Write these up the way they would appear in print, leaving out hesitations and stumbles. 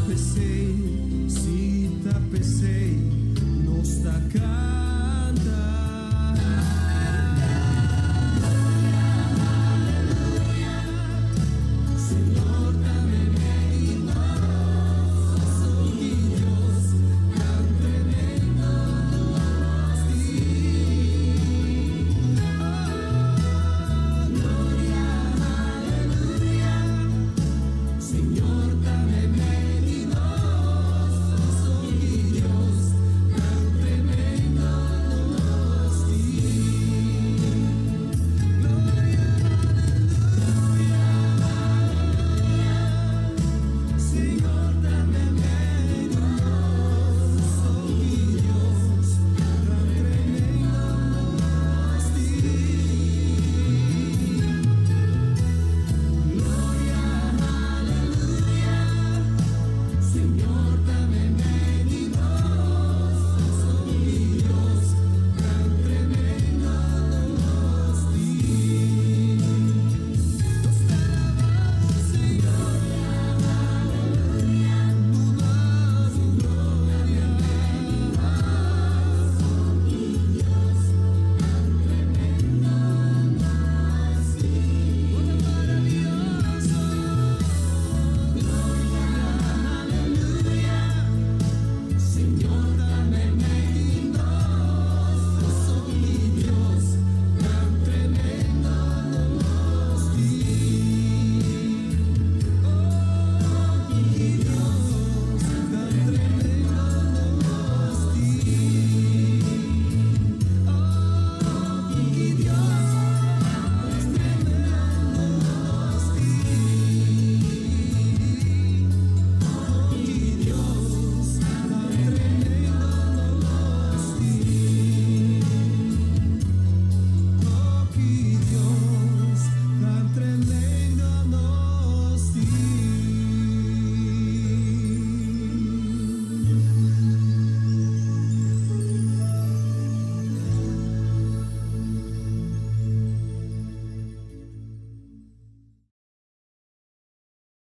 pesei, si ta pesei, nos ta kanta. Señor ta meimei di nos, oh ki Dios tan tremendo nos tin. Oh, gloria, aleluya, Señor ta meimei di nos, oh ki Dios tan tremendo nos tin. Gloria, aleluya, Señor ta meimei di nos, oh ki Dios tan tremendo nos tin. Gloria, aleluya, Señor ta meimei di nos, oh ki Dios tan tremendo nos tin. Nos ta alabá, Señor, toda su gloria. Dios tan tremendo nos tin. Oh, tan maraviyoso. Gloria, aleluya, Señor ta meimei di nos, oh ki Dios tan tremendo nos tin. Oh, ki Dios tan tremendo nos tin. Oh, ki Dios tremendo nos tin. Oh, ki Dios tan tremendo nos tin. Oh, ki Dios tan tremendo nos tin.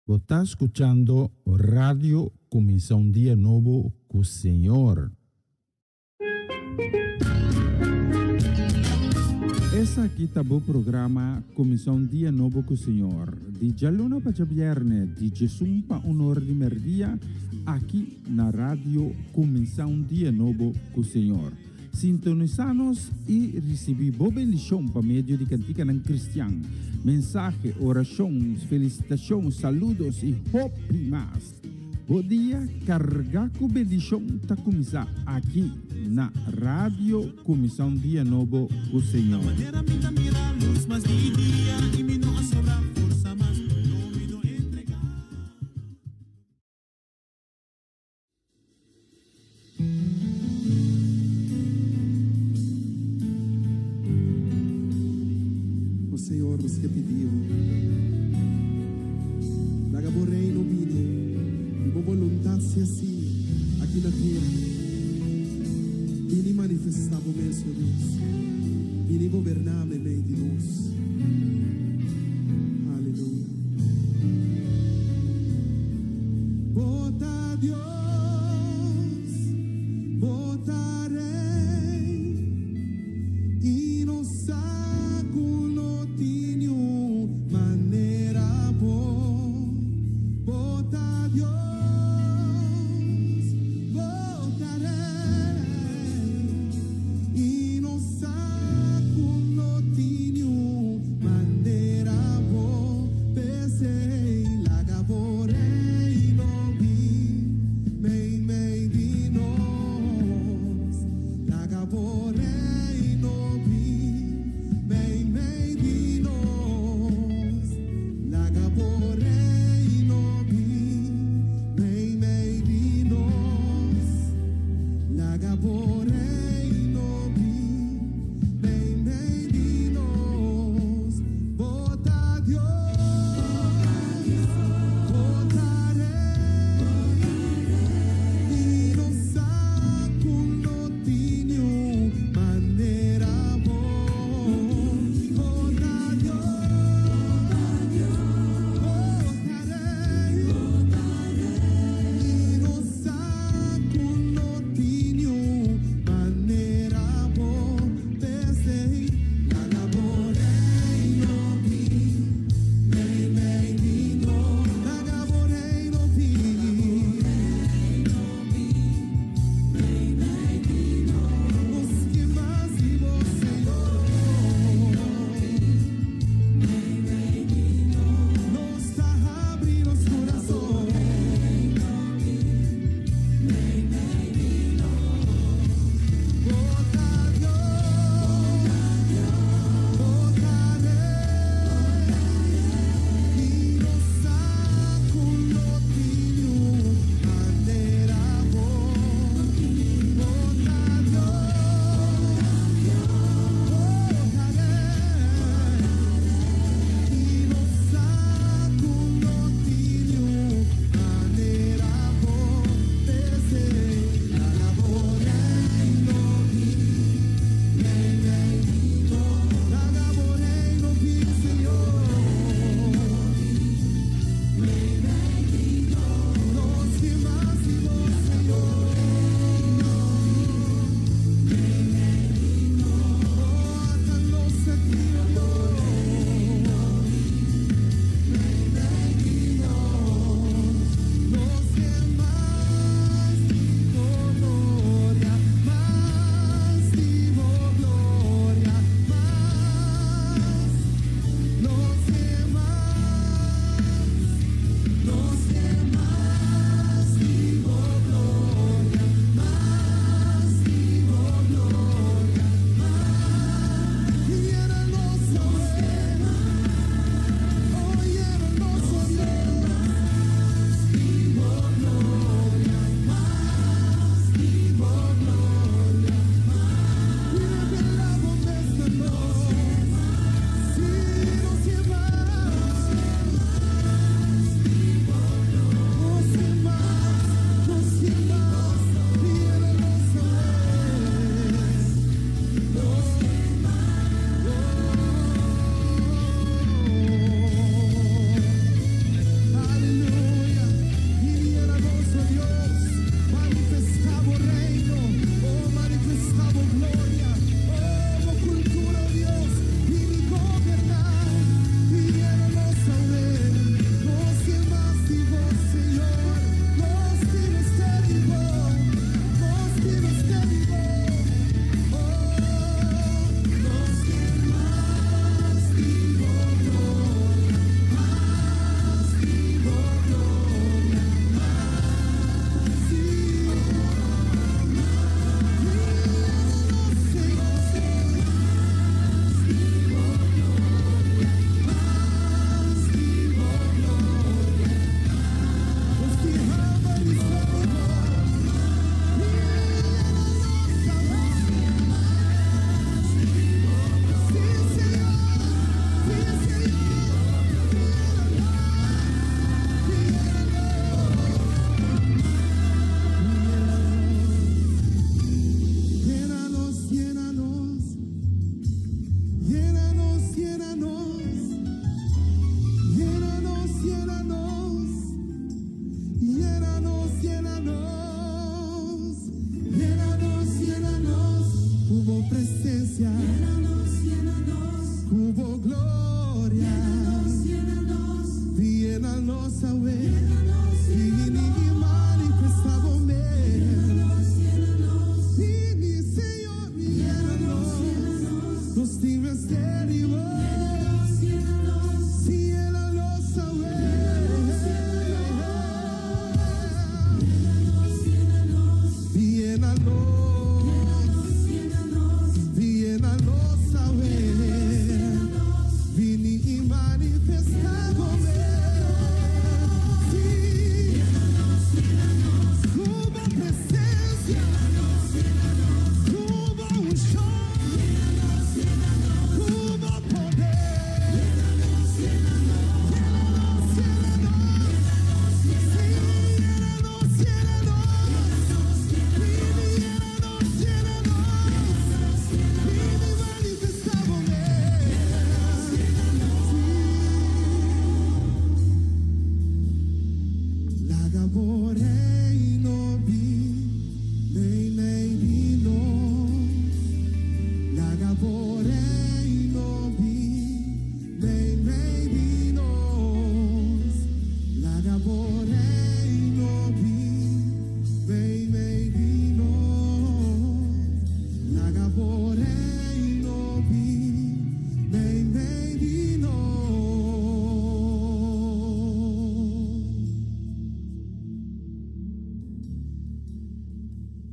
Bo ta skuchando Radio Kuminsá un Dia Nobo ku Señor. Esaki ta bo programa Kuminsá un Dia Nobo ku Señor, di djaluna pa djabièrnè, di djesun pa un ora di mèrdia, aki na Radio Kuminsá un Dia Nobo ku Señor. Sintonisá nos i risibí bo bendishon pa medio di kantikanan kristian, mensahe, orashon, felisitashon, saludos i hopi mas. Bo dia kargá ku bendishon ta kuminsá aki na Radio Kuminsá un Dia Nobo ku Señor. Manera mi ta mira lus mas di dia i mi no a sobra forsa mas, no mi no entregá. O Señor, nos ke pidi Bo, laga Bo reino bini i Bo boluntat sea hací aki na tera. Bini manifestá Bo mes, o Dios. Bini goberná meimei di nos. Aleluya. Bo ta Dios, Bo ta Rey, i nos sa ku no tin niun manera bo. Bo ta Dios, Bo ta Rey, i nos sa ku no tin niun manera bo. P'esei laga bo reino bin meimei di nos. Laga bo reino bin meimei di nos. Laga bo reino bin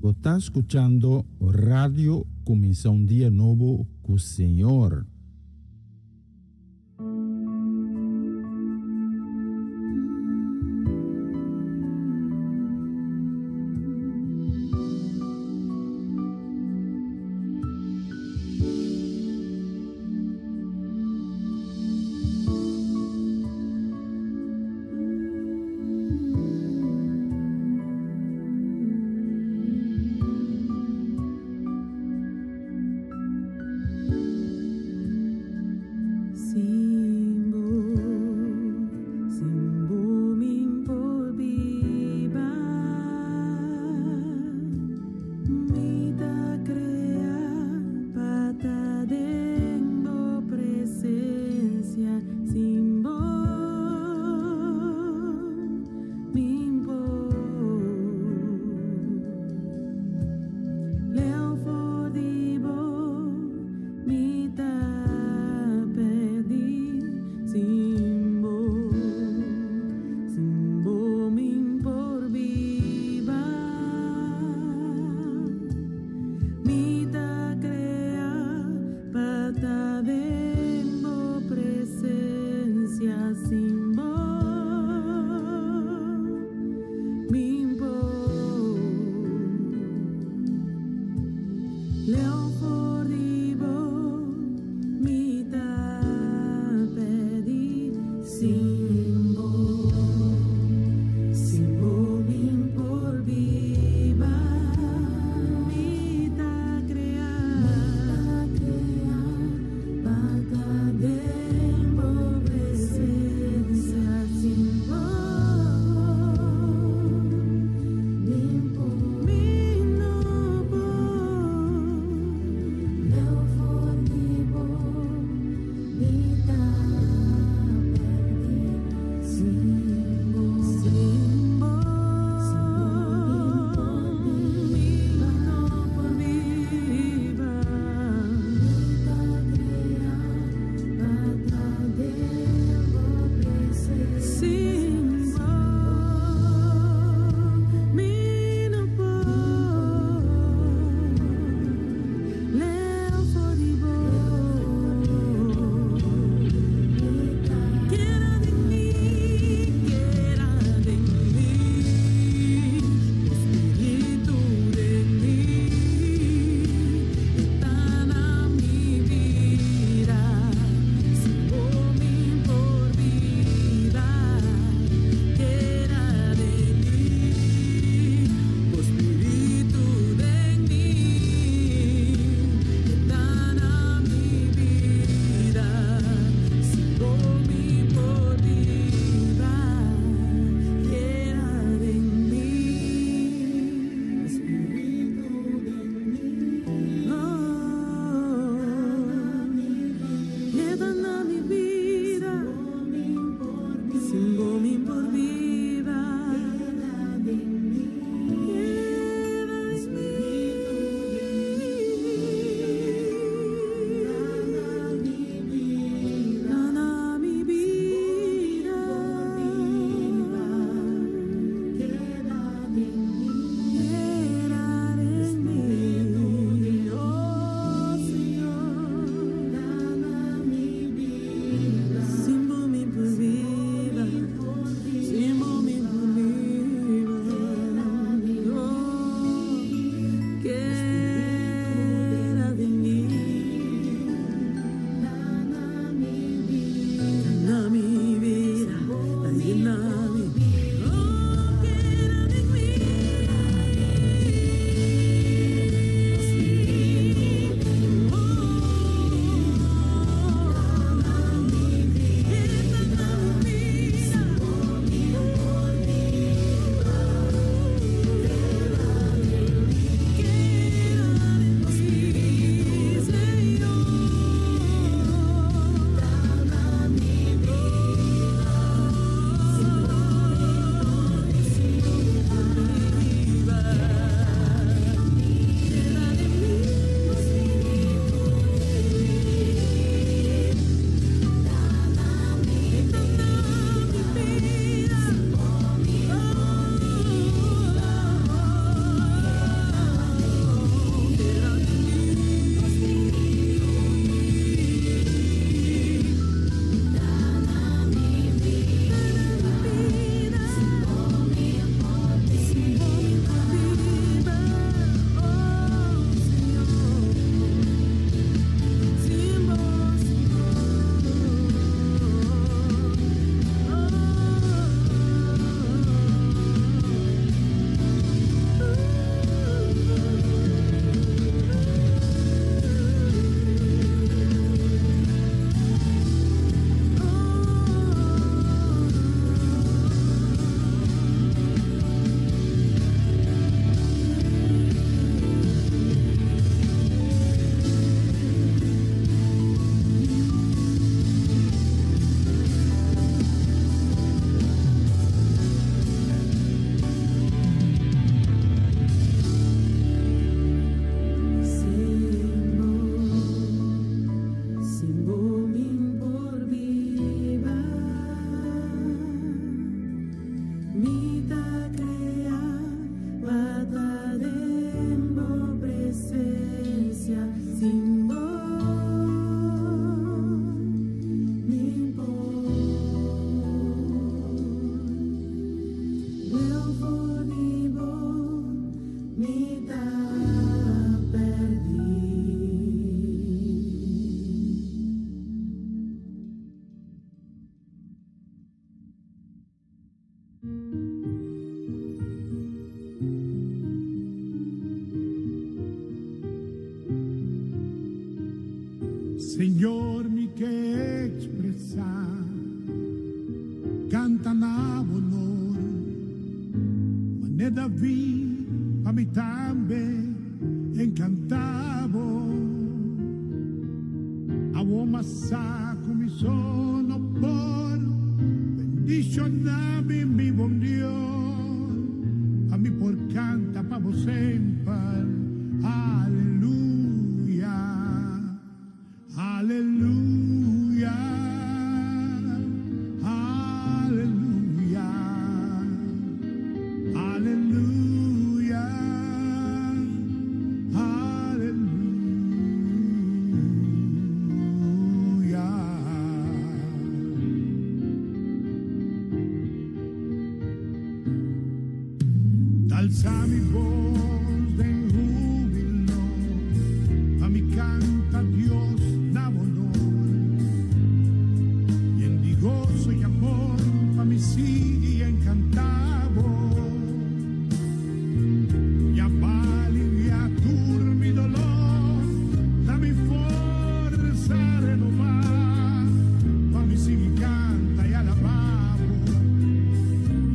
Bo ta skuchando Radio Kuminsá un Dia Nobo ku Señor. Mi ta crea pa ta den bo presencia sin bo mi por. Leu for di bo mi ta perdi. Señor mi ke expresá, canta na bo honor, Mane David pa mi tambe encantá bo. Awor m'a sa ku mi so no por bendishoná mi, mi bon Dios, pa mi por kanta pa bo semper. Aleluya, aleluya, aleluya, aleluya. Aleluya. T'alsa mi bos den hubilo, pa mi canta Dios na bo honor. Yen di goso y amor, pa mi sigui encanta bo. Ya b'a alivia tur mi dolor, da mi forsa renobá, pa mi sigui canta y alabá bo,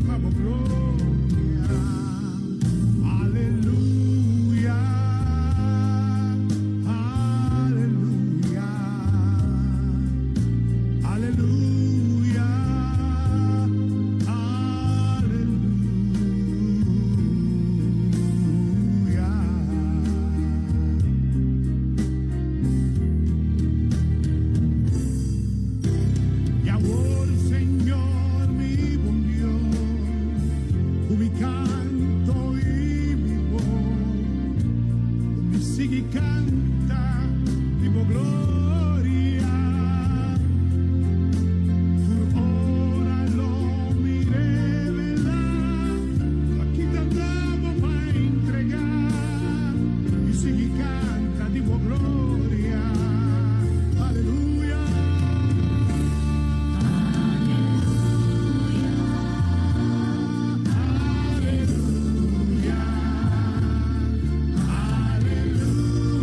pa bo gloria. Aleluya, aleluya, aleluya, Aleluya. Y awor, Señor, mi bon Dios, cu mi canto y mi voz, cu mi sigui canta di bo gloria. Tur ora lo mi revelá pa kita dabo pa entregá i sigui kanta di bo gloria. Aleluya. Aleluya. Aleluya. Aleluya,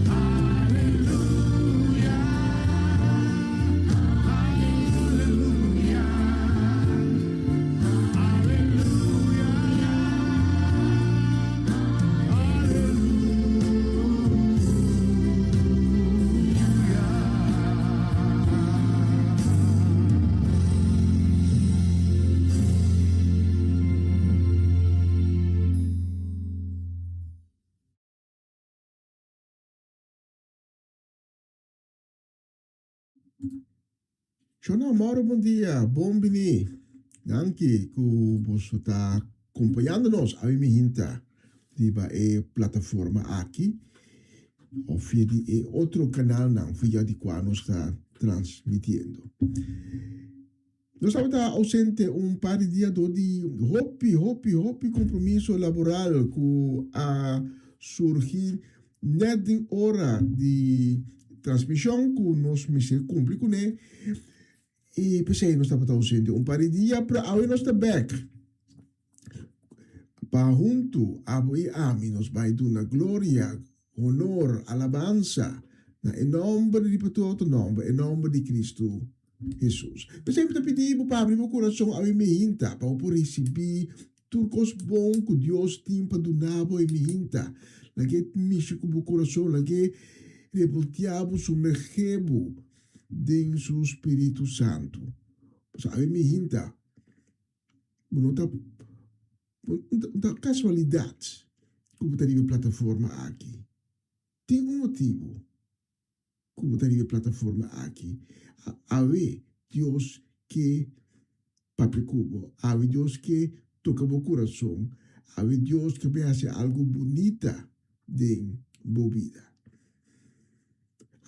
aleluya, aleluya, aleluya, Shona Mauro bon dia, bon bini. Danki ku boso ta kompañando nos awe mi hinta riba e plataforma aki of via di e otro kanalnan via di kua nos ta transmitiendo. Nos tabata ausente un par di dia dor di hopi, hopi, hopi compromiso laboral cu a surgi net den ora di transmision cu nos mester cumpli cune y p'esey nos tabata ausente un par di dia, pero awe nos ta bek pa hunto abo y ami nos bay duna gloria, honor, alabansa na e nomber riba tur otro nomber, e nomber di Cristo Hesus. P'esei mi ta pidi bo pa abri bo kurason awe mihinta pa bo por risibí tur kos bon ku Dios tin pa duna bo e mihinta. Lag'é mishi ku bo kurason, lag'é revoltiá bo, sumergé bo den su spiritu santu. Pasobra awe mihinta bo no ta no ta kasualidat ku bo ta riba e plataforma aki. Tin un motibu. ku bo ta riba e plataforma aki. Awe Dios ke papia ku bo. Awe Dios ke toka bo kurason. Awe Dios ke bai hasi algu bunita den bo bida.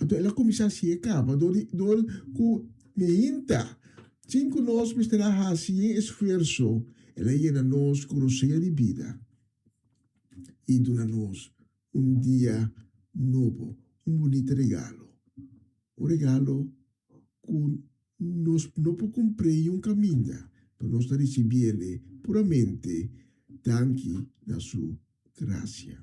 Anto el a kuminsá hasi e kaba dor di dor ku mihinta sin ku nos mester a hasi e esfuerso, el a yena nos ku rosea di bida i duna nos un dia nobo, un bunita regalo, un regalo ku nos no por kumpr'é yun kaminda, pero nos ta risibiel puramente danki na su grasia.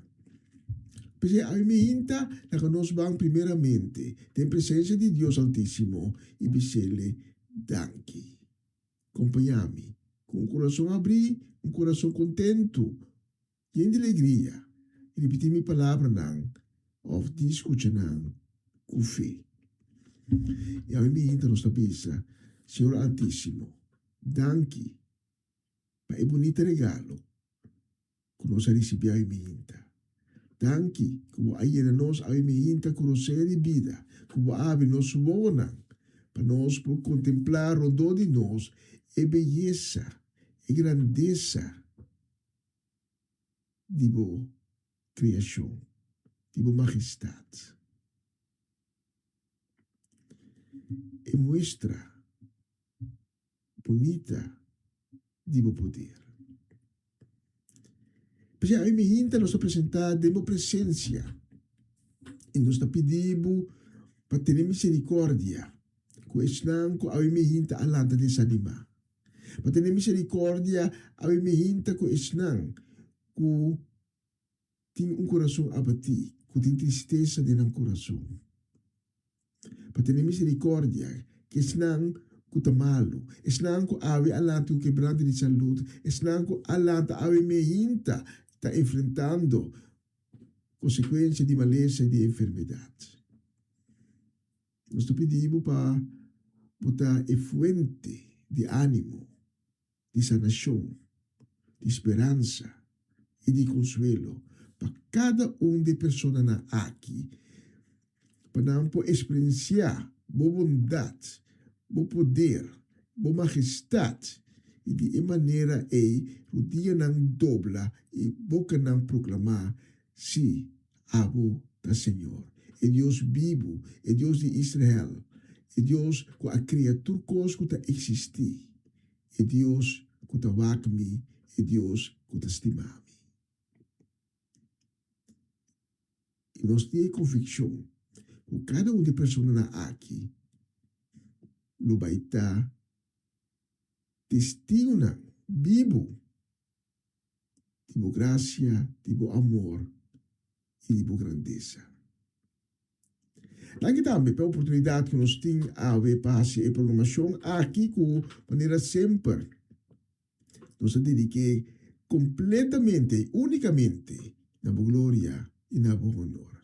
P'esei ami mi hinta laga nos ban primeramente den presensia di Dios Altísimo i bis'El danki. Kompañá mi ku un kurason abrí, un kurason kontentu, yen di alegria, i ripití mi palabranan òf di skucha nan ku fe. I ami mi hinta nos ta bisa, Señor Altísimo, danki pa e bunita regalo ku nos a risibí awe mihinta. Danki ku bo a yena nos awe mihinta ku rosea di bida, ku bo a habri nos wowonan pa nos por kontemplá rondó di nos e beyesa, e grandesa di bo kriashon, di bo majestat. E muestra bunita di bo poder. P'esei awe mi hinta nos ta presentá den bo presensia i nos ta pidi bo pa tene miserikòrdia ku esnan ku awe mi hinta a lanta desanimá. Pa tene miserikòrdia awe mi hinta ku esnan ku tin un kurason abatí, ku tin tristesa den nan kurason. Pa tene miserikòrdia ku esnan ku ta malu, esnan ku awe a lanta ku kebrante di salud, esnan ku a lanta awe mehinta ta enfrentando konsekuensia di malesa i di enfermedat. Nos ta pidi bo pa bo ta e fuente di ánimo. di sanashon, di speransa i di konsuelo pa kada un di e personanan aki, pa nan por eksperensiá bo bondat, bo poder, bo majestat, i di e manera ei rudianan dobla i bokanan proklamá, Sí, abo ta Señor, e Dios bibu, e Dios di Israel, e Dios ku a kria tur kos ku ta eksistí, e Dios ku ta wak mi, e Dios ku ta stima mi. I nos tin e konvikshon ku kada un di e personanan aki lo bai ta testigunan bibu di bo gracia, di bo amor i di bo grandesa. Danki tambe pa e oportunidat ku nos tin awe pa hasi e programashon aki ku manera semper nos ta dedik'é kompletamente i únikamente na bo gloria i na bo honor.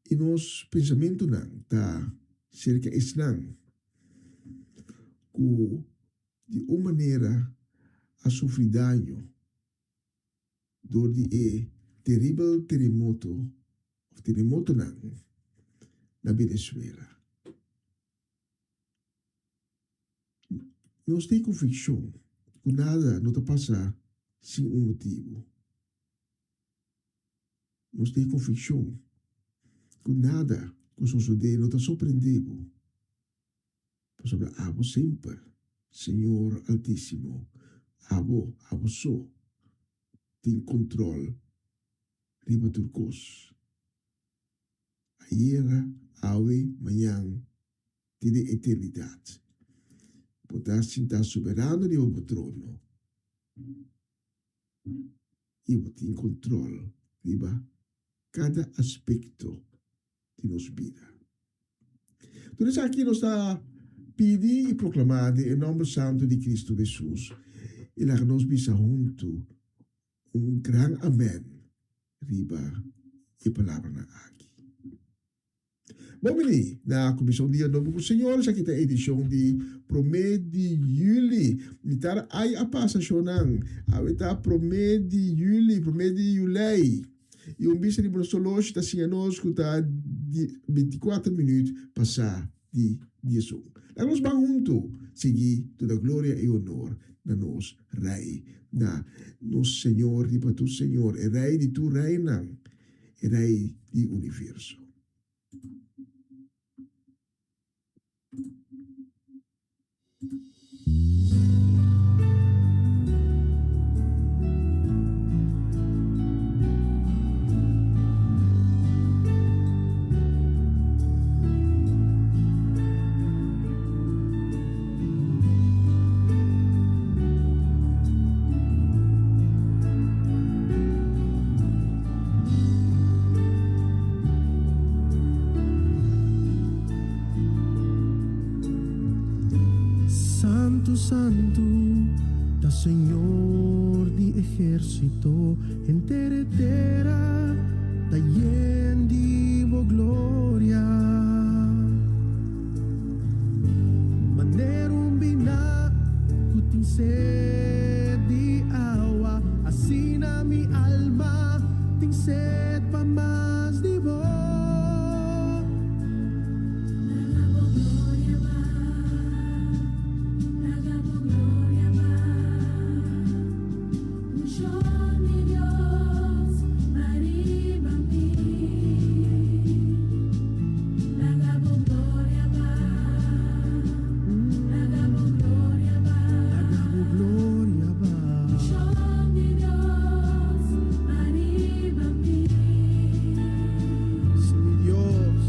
I nos pensamentunan ta serka esnan ku di un manera a sufri daño dor di e teribel teremoto òf teremotonan na Venezuela. Nos tin konvikshon ku nada no ta pasa sin un motibu. Nos tin konvikshon ku nada ku sosodé no ta sorprendé bo, pasobra abo semper, Señor Altísimo, abo, abo so, tin kontròl riba tur kos. Ayera, awe, mañan, te den eternidat. Bo ta sintá soberano riba bo trono. I bo tin control riba cada aspecto di nos bida. Tur esaki nos ta pidi i proclama den e nomber santo di Cristo Jesus i laga nos bisa hunto un gran amen riba e palabranan aki. Bon bini na Comisión Dia Nobo cu Señor. Esaki ta edicion di prome di juli. Mitar ay a pasa shownan. Awe ta prome di juli, prome di julei. I un bista riba nos horloge ta siña nos ku ta 24 minüt pasá di 11. Laga nos ban huntu sigui duna gloria i honor na nos Rei, na nos Señor riba tur señor, e Rei di tur reinan, e Rei di universo. Santu, santu, ta Señor di ehérsito, henter e tera ta yen di bo gloria. Manera un biná ku tin sed di awa, asina mi alma tin sed pa mas di bo. Laga bo gloria bai, laga bo gloria bai. Unshon di Dios bai riba mi. Laga bo gloria bai, laga bo gloria bai. Laga bo gloria bai. Unshon di Dios bai riba mi. Sí, mi Dios,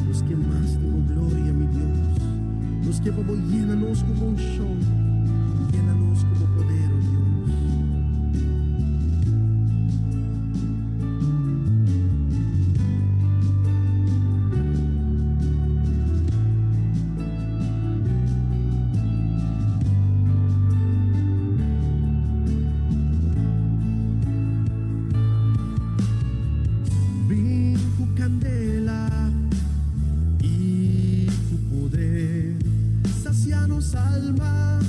nos ke mas di bo gloria, mi Dios. Nos ke pa bo yena nos ku bo unshon, yena nos ku bo poder, o Dios. Bin ku kandela i ku poder, sasia nos alma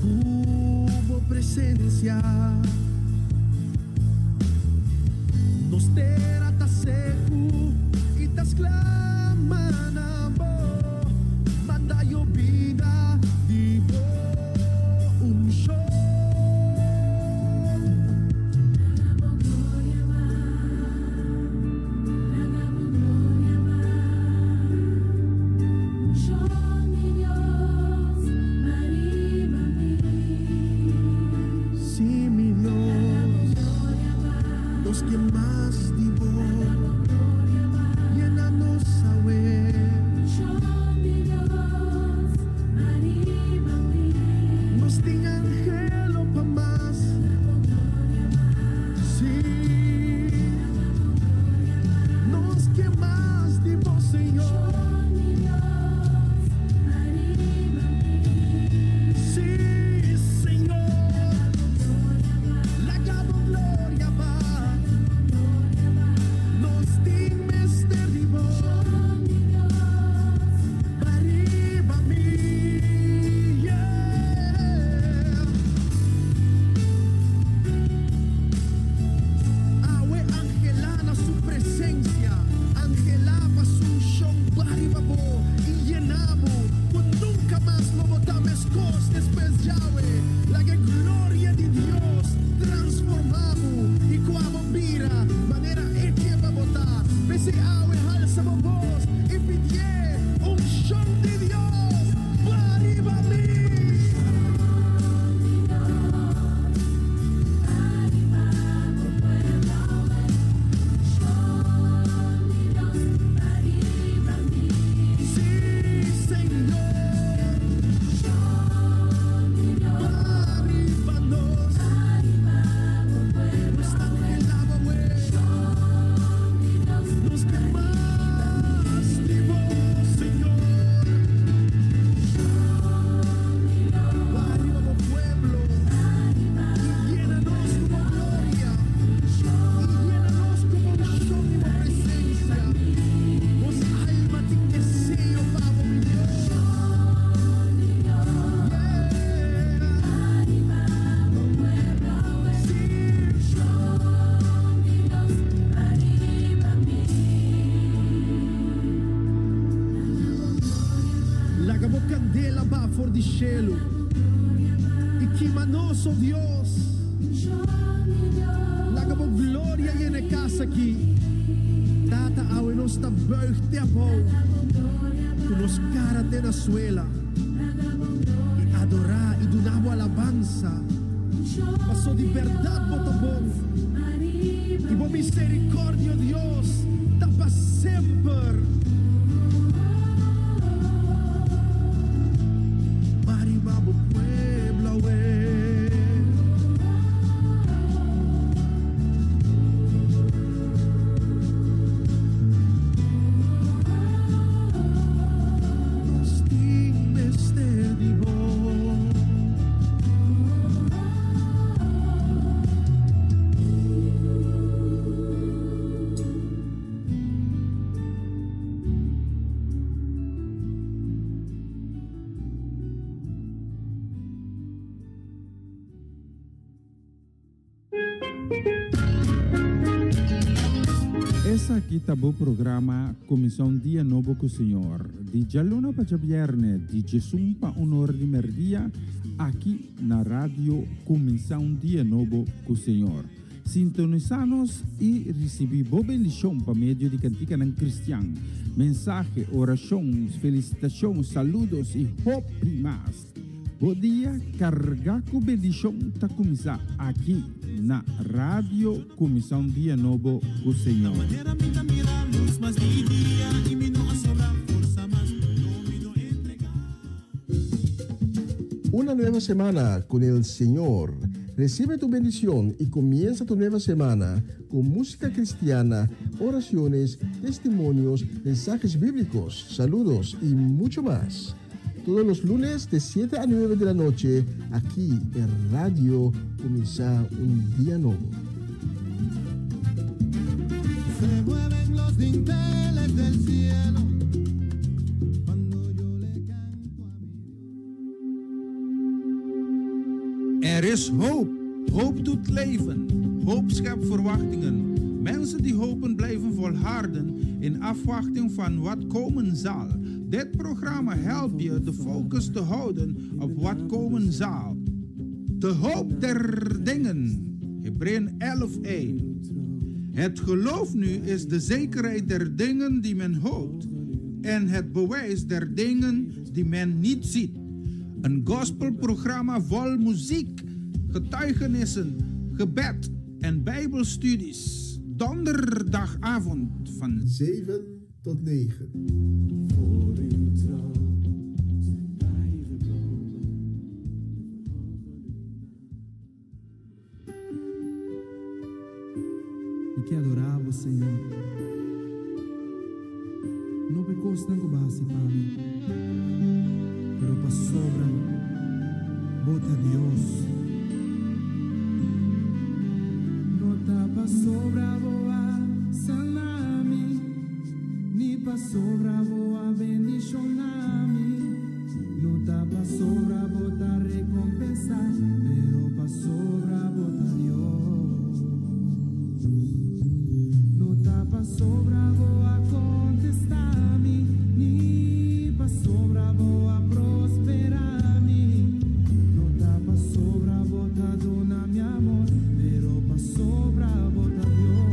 ku bo presensia. Nos tera ta seku i ta sklama na bo, manda yobida di bo unshon. Laga bo gloria bai, laga bo gloria bai. Unshon di Dios bai riba mi. Sí, mi Dios, nos ke mas di bo, yena nos awe. Unshon di Dios bai riba mi. Nos tin anhelo pa mas. Sí, nos ke mas di bo, Señor. Unshon di Dios bai riba mi. Sí, Señor, laga bo gloria bai. Nos tin mester di bo, Unshon di Dios bai riba mi. Yeah. Awe anhelá na su presensia, anhelá pa su unshon bai riba bo i yena bo, ku nunka mas lo bo ta meskos despues djawe. Laga gloria di Dios transformá bo i ku abo bira manera e ke pa bo ta. P'esei awe halsa bo bos i pidié unshon di Dios bai riba mi. Unshon di Dios bai riba bo pueblo awe. Unshon di Dios bai riba mi. Sí, Señor, Unshon di Dios bai riba nos. bai riba bo pueblo Nos awe. anhelá awe. Unshon di Dios Nos ke mas di bo, Señor. kandela baha for di shelu i kima nos, o Dios. Laga bo gloria yena e kas aki. Tata, awe nos ta buig te abou, ku nos kara te na suela, i adorá i duna bo alabansa, paso di bèrdat bo ta bon, i bo miserikòrdia, o Dios, ta pa semper. Bariba bo pueblo awe. Nos tin mester di bo. Esaki ta bo programa Kuminsá un Dia Nobo ku Señor, di djaluna pa djabièrnè, di djesun pa un ora di mèrdia, aki na Radio Kuminsá un Dia Nobo ku Señor. Sintonisá nos i risibí bo bendishon pa medio di kantikanan kristian, mensahe, orashon, felisitashon, saludos i hopi mas. Bo dia kargá ku bendishon ta kuminsá aki na Radio Kuminsá un Dia Nobo ku Señor. Una nueva semana con el Señor. Recibe tu bendición y comienza tu nueva semana con música cristiana, oraciones, testimonios, mensajes bíblicos, saludos y mucho más. Todos los lunes de 7 a 9 de la noche, aquí en Radio Comienza un Día Nuevo. Se mueven los dinteles del cielo cuando yo le canto a mi Dios. Er is hoop. Hoop doet leven. Hoop schept verwachtingen. Mensen die hopen blijven volharden in afwachting van wat komen zal. Dit programma helpt je de focus te houden op wat komen zal. De hoop der dingen. Hebreeën 11:1. Het geloof nu is de zekerheid der dingen die men hoopt en het bewijs der dingen die men niet ziet. Een gospelprogramma vol muziek, getuigenissen, gebed en bijbelstudies. Donderdagavond van 7 tot 9. Voor uw trouw zijn wij gekomen. Mi ke adorá bo, Señor. No p'e kosnan ku bo a hasi pa mi, pero pasobra bo ta Dios. No ta pasobra bo a sana mi, ni pasobra bo a bendishoná mi. No ta pasobra bo ta rekompensá, pero pasobra bo ta Dios. No ta pasobra bo a kontestá mi, ni pasobra bo a prosperá mi. No ta pasobra bo ta duna mi amor, pero pasobra bo ta Dios.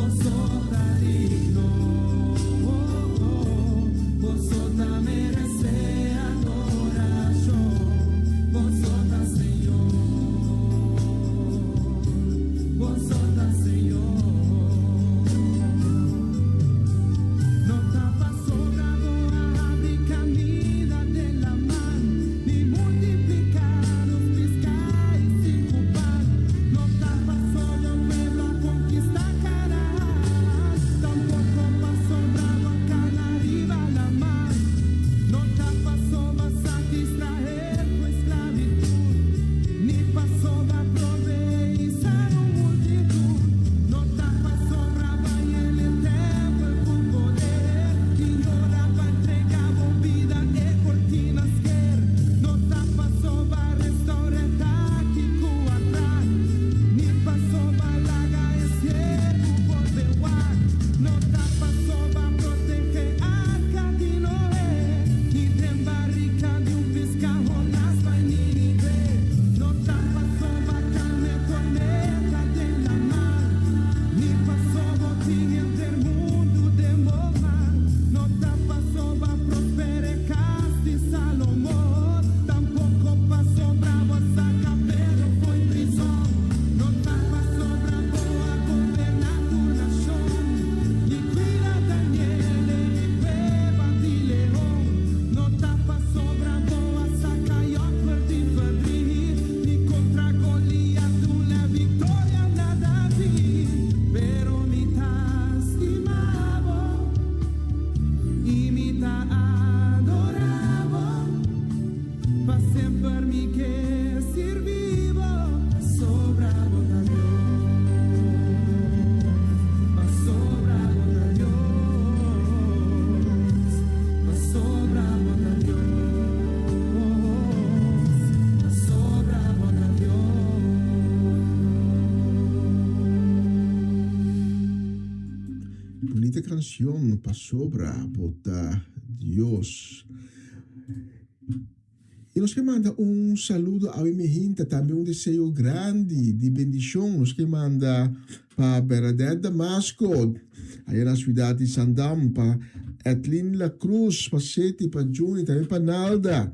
Boso ta digno, boso ta meresé adorashon, boso ta Señor, boso ta Señor. No ta pasobra bo a habri kaminda den laman, ni multipliká nos piská i sinku pan. No ta pasobra bo pueblo a konkistá Kanaan, tampoko pasobra bo a kana riba laman. No ta pasobra bo a saka Israel for di sklabitut, ni pasobra bo a proveé i sana un multitut. No ta pasobra bo a yena e tèmpel ku poder, i ora bo a entregá bo bida e kortina a sker. No ta pasobra bo a restourá e taki ku a krak, ni pasobra bo a laga e siegu bolbe wak. No ta pasobra bo a protehé arka di Noé, ni den barika di un piská Jonás bai Nínive. No ta pasobra bo a kalma e tormenta den laman, ni pasobra bo tin henter mundu den bo man. No ta pasobra bo a prosperá e kas di Salomon, tampoko pasobra bo a saka Pedro for di prizòn. No ta pasobra bo a goberná tur nashon, ni kuida Daniel den e kueba di leon. No ta pasobra bo a saka Job for di verdriet, ni kontra Goliat duna viktoria na David. Pero mi ta stima bo i mi ta adorá bo, pa semper mi ke sirbi bo, pasobra bo ta Dios, pasobra bo ta Dios, pasobra bo ta Dios, pasobra bo ta Dios. Bunita kanshon pasobra bo ta Dios. I nos ke manda un saludo awe mihinta, tambe un deseo grandi di bendishon nos ke manda pa Bernadette Damasco, aya na siudat di Sandam, pa Edlin La Cruz, pa Seti, pa Juni, tambe pa Nalda.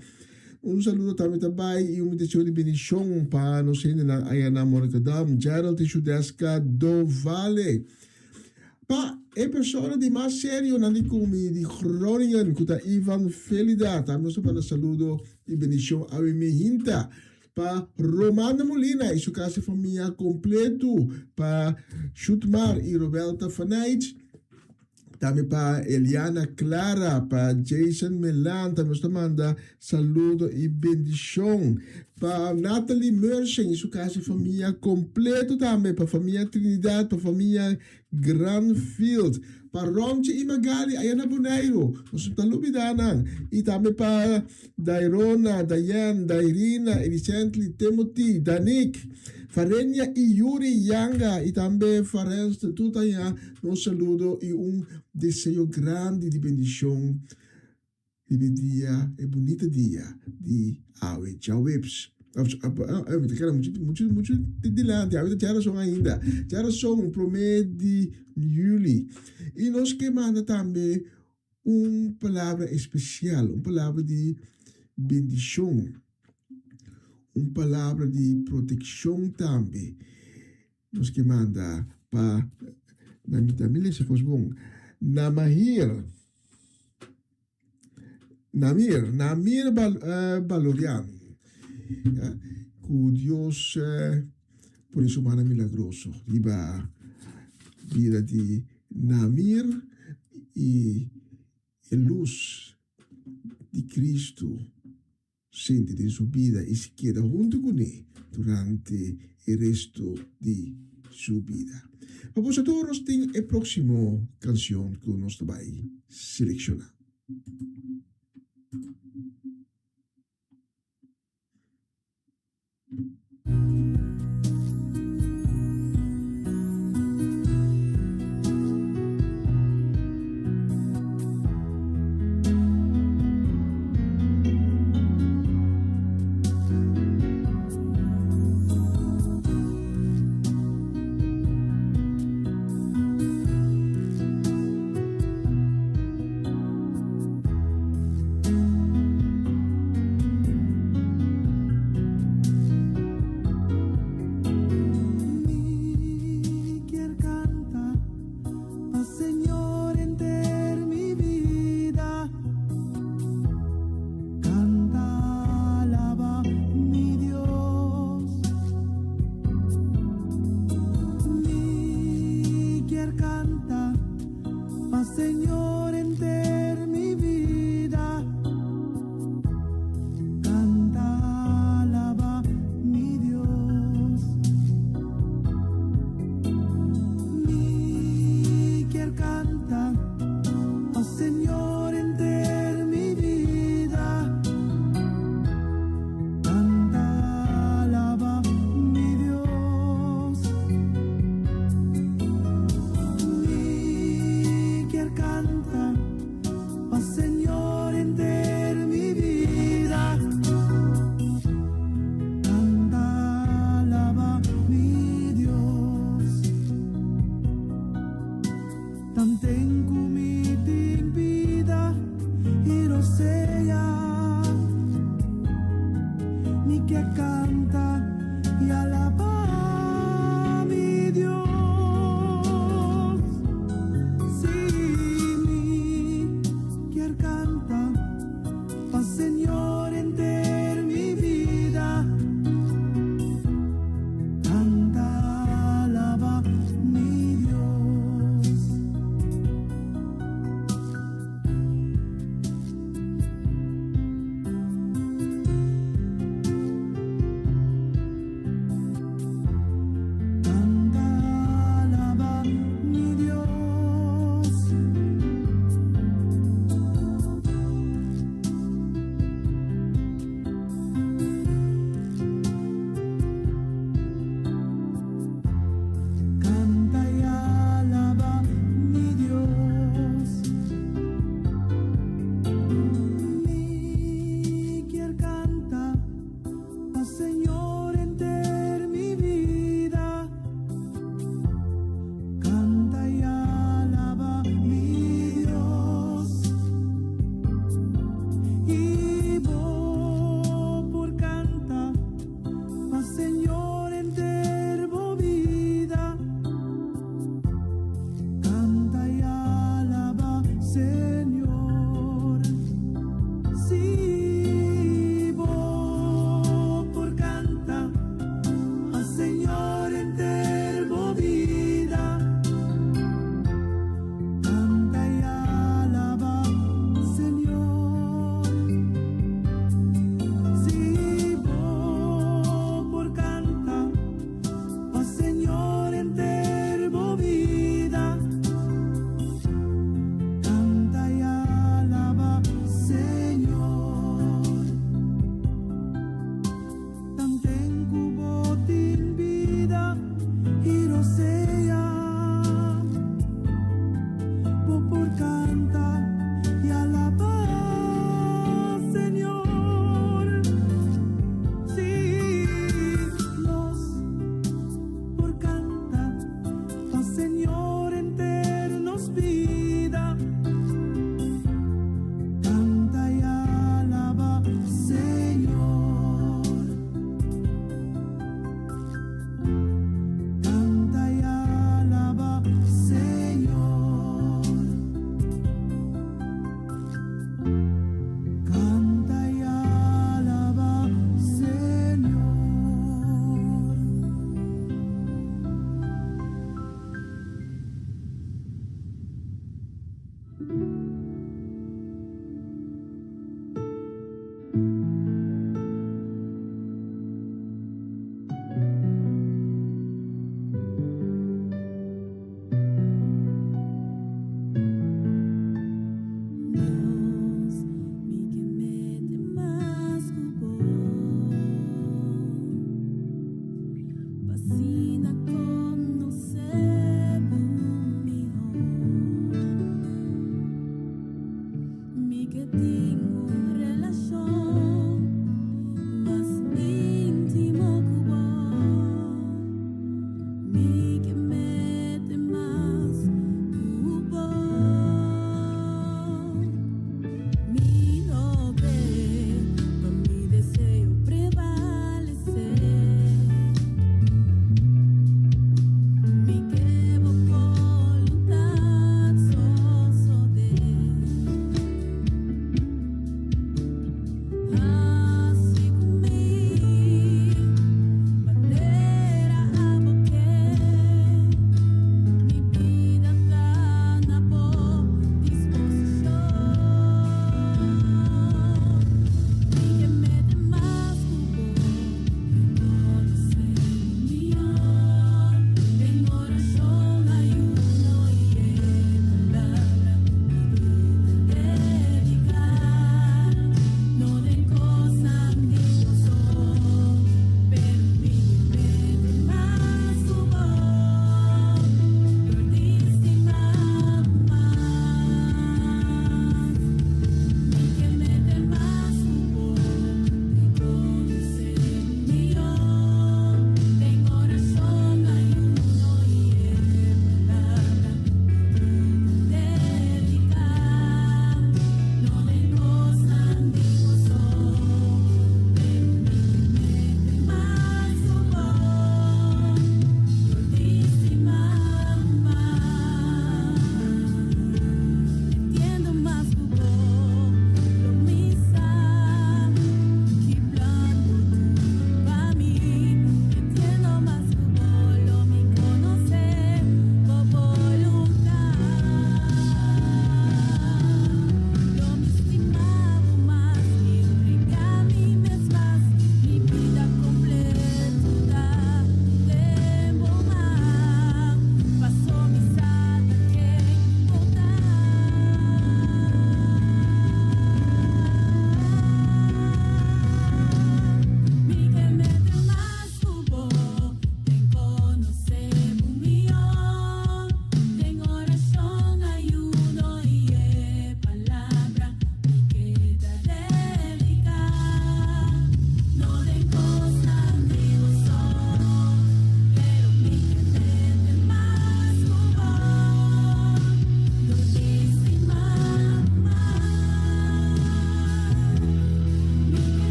Un saludo tambe ta bai i un deseo di bendishon pa nos hendenan aya na Monnikendam, Gerald i Shudeska Dovale. Pa e persona di mas serio nan di kumi di Groningen ku ta Ivan Felida tambe nos ta manda saludo i bendishon awe mi hinta. Pa Romanda Molina i su kas i famia kompletu, pa Shutmar i Robelta Fanijt, Tambe pa Eliana Clara, pa Jason Melan, tambe nos ta manda saludo y bendicion. Pa Natalie Mersen y su casa y famia completo tambe, pa famia Trinidad, pa famia Granfield, pa Ronchi y Magali allá na Boneiru, nos no ta lubida nan. Y tambe pa Dairona, Dayan, Dairina, Elisently, Timothy, Danik, Farenia y Yuri Yanga y tambe Farenster, tur ta allá. Nos saludo y un deseo grandi di bendicion riba e dia, e bunita dia di awe djaweps. Mi ta keda muchu, muchu, muchu dilanti. Awe ta djarason ainda. Djarason prome di juli. Y nos ke manda tambe un palabra especial, un palabra di bendicion, un palabra di proteccion tambe. Nos ke manda pa na mi ta mi lesa kos bon. Namahir Namir Namir Bal Balorian ya ku Dios pone su mana milagroso riba bida di Namir i e lus di Cristo Sinti den su bida i si keda huntu kuné durante e resto di su bida. Pa boso tur nos tin e próksimo kanshon ku nos ta bai selekshoná. Señor, henter mi bida. Kanta, alabá mi Dios. Mi ke kanta, oh Señor, henter mi bida. Kanta, alabá mi Dios. Mi ke kanta.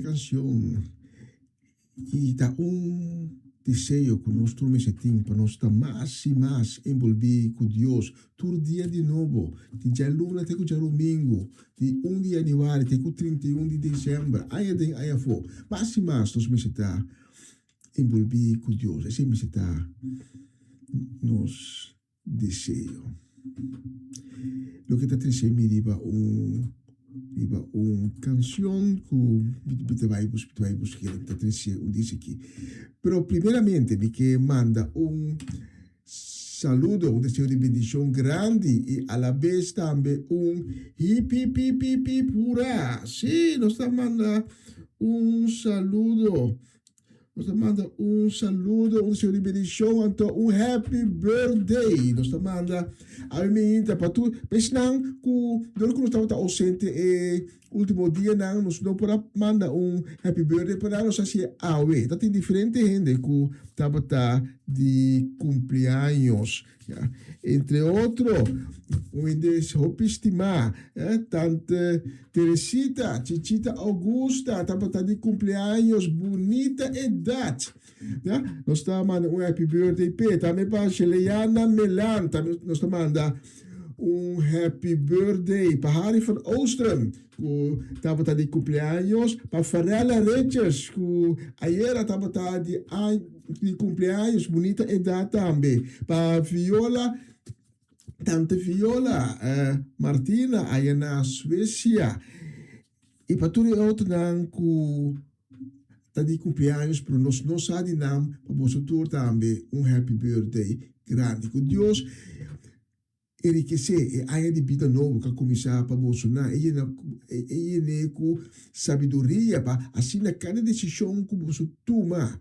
kanshon i ta un deseo ku nos tur mester tin pa nos ta mas i mas enbolbí ku Dios tur dia di nobo, di djaluna te ku djarumingu, di un di yanüari te ku 31 di desèmber, aña den aña afó. Mas i mas nos mester ta enbolbí ku Dios. Esei mester ta nos deseo. Loke ta trese mi riba un riba un canción ku mi ta bai bus mi ta bai busk'é mi ta trese un dice aki. Pero primeramente mi ke manda un saludo, un deseo di bendicion grandi i alabes tambe un hip hip hip hip hip hurá. Sí, nos ta manda un saludo. Nos ta manda un saludo, un deseo di bendicion, anto un happy birthday. Nos ta manda a mi minta pa tur esnan cu dor cu nos tabata ausente e ultimo dianan, nos no por a manda un happy birthday pa nan, nos a haci'e awe. Ta tin diferente hende cu tabata di cumpleaños. Ya. Entre otro, un hende hopi stimá, eh, tante Teresita, Chichita Augusta, tabata di cumpleaños, bunita edad. Ya. Nos ta manda un happy birthday p'e. Tambe pa Sheleana Melan, tambe nos ta manda un happy birthday. Pa Harry van Oostrum, cu tabata di cumpleaños. Pa Farella Richards, cu ayera tabata di di cumpleaños, bunita edad tambe. Pa Viola, tante Viola Martina aya na Suecia. Y pa tur e otronan cu ta di cumpleaños pero nos no sa di nan, pa boso tur tambe un happy birthday grandi. Cu Dios enrikesé e aña di bida nobo ku a kuminsá pa boso nan. E yena e yen'é ku sabiduria pa asina kada desishon ku boso tuma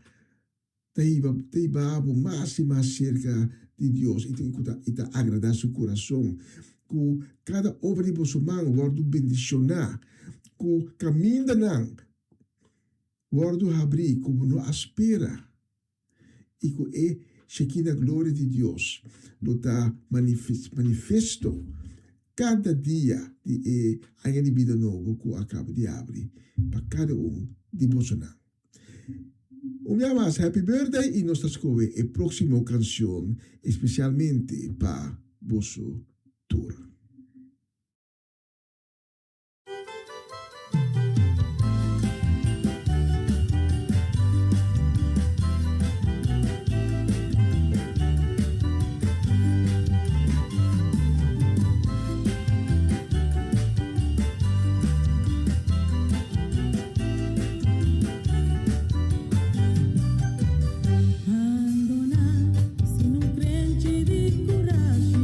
ta hiba ta hiba bo mas i mas serka di Dios i ku ta i ta agradá su kurason. Ku kada obra di boso man wòrdu bendishoná, ku kamindanan wòrdu habrí ku bo no a spera. i ku e Shekinah gloria di Dios lo ta manifesto kada dia di e aña di bida nobo ku a kaba di abri pa kada un di bosonan. Un bia mas, Happy Birthday i nos ta skohe e próksimo kanshon espesialmente pa boso tur. Bandoná sin un krenchi di kurashi.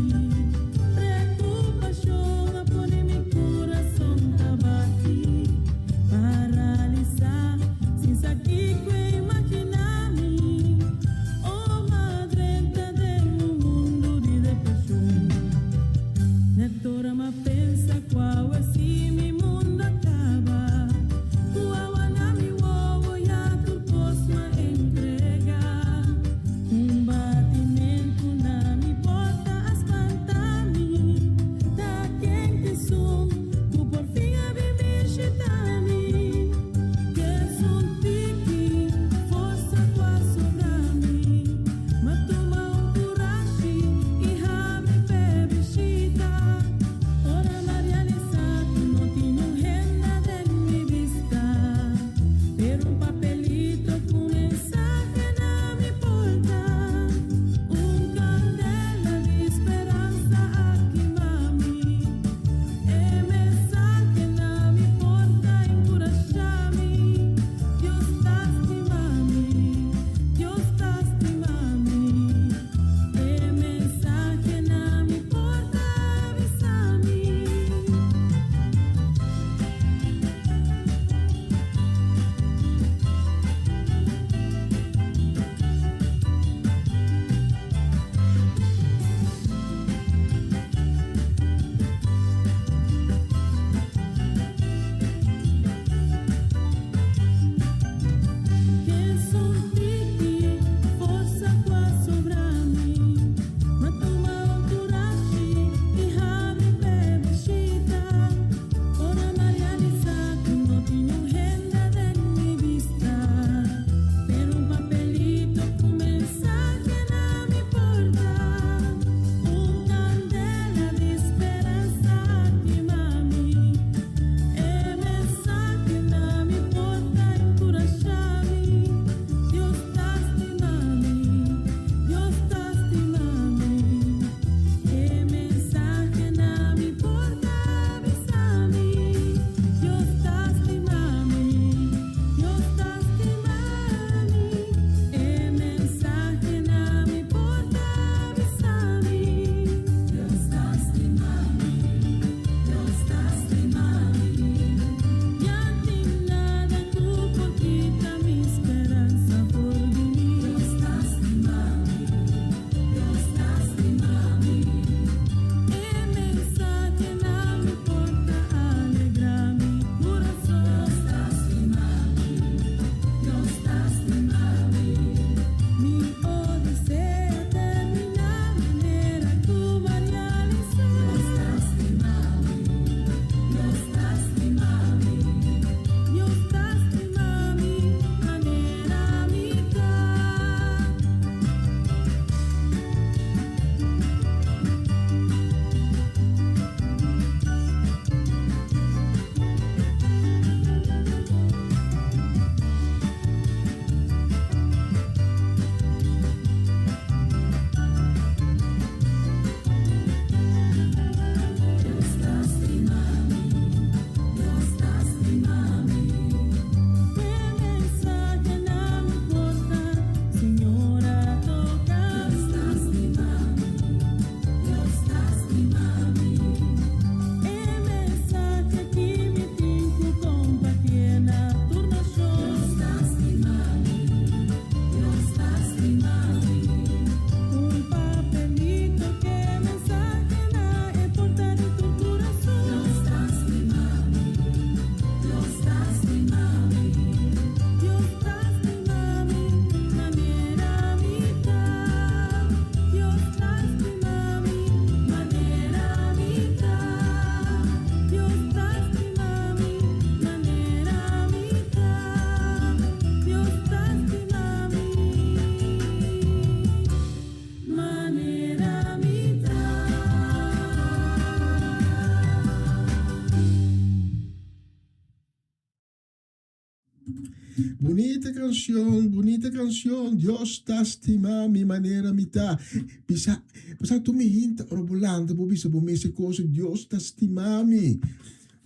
Bunita kanshon, bunita kanshon. Dios ta stima mi manera mi ta. Bisa, bisa tur mi hinta ora bo lanta bo bisa bo mes e kos, Dios ta stima mi.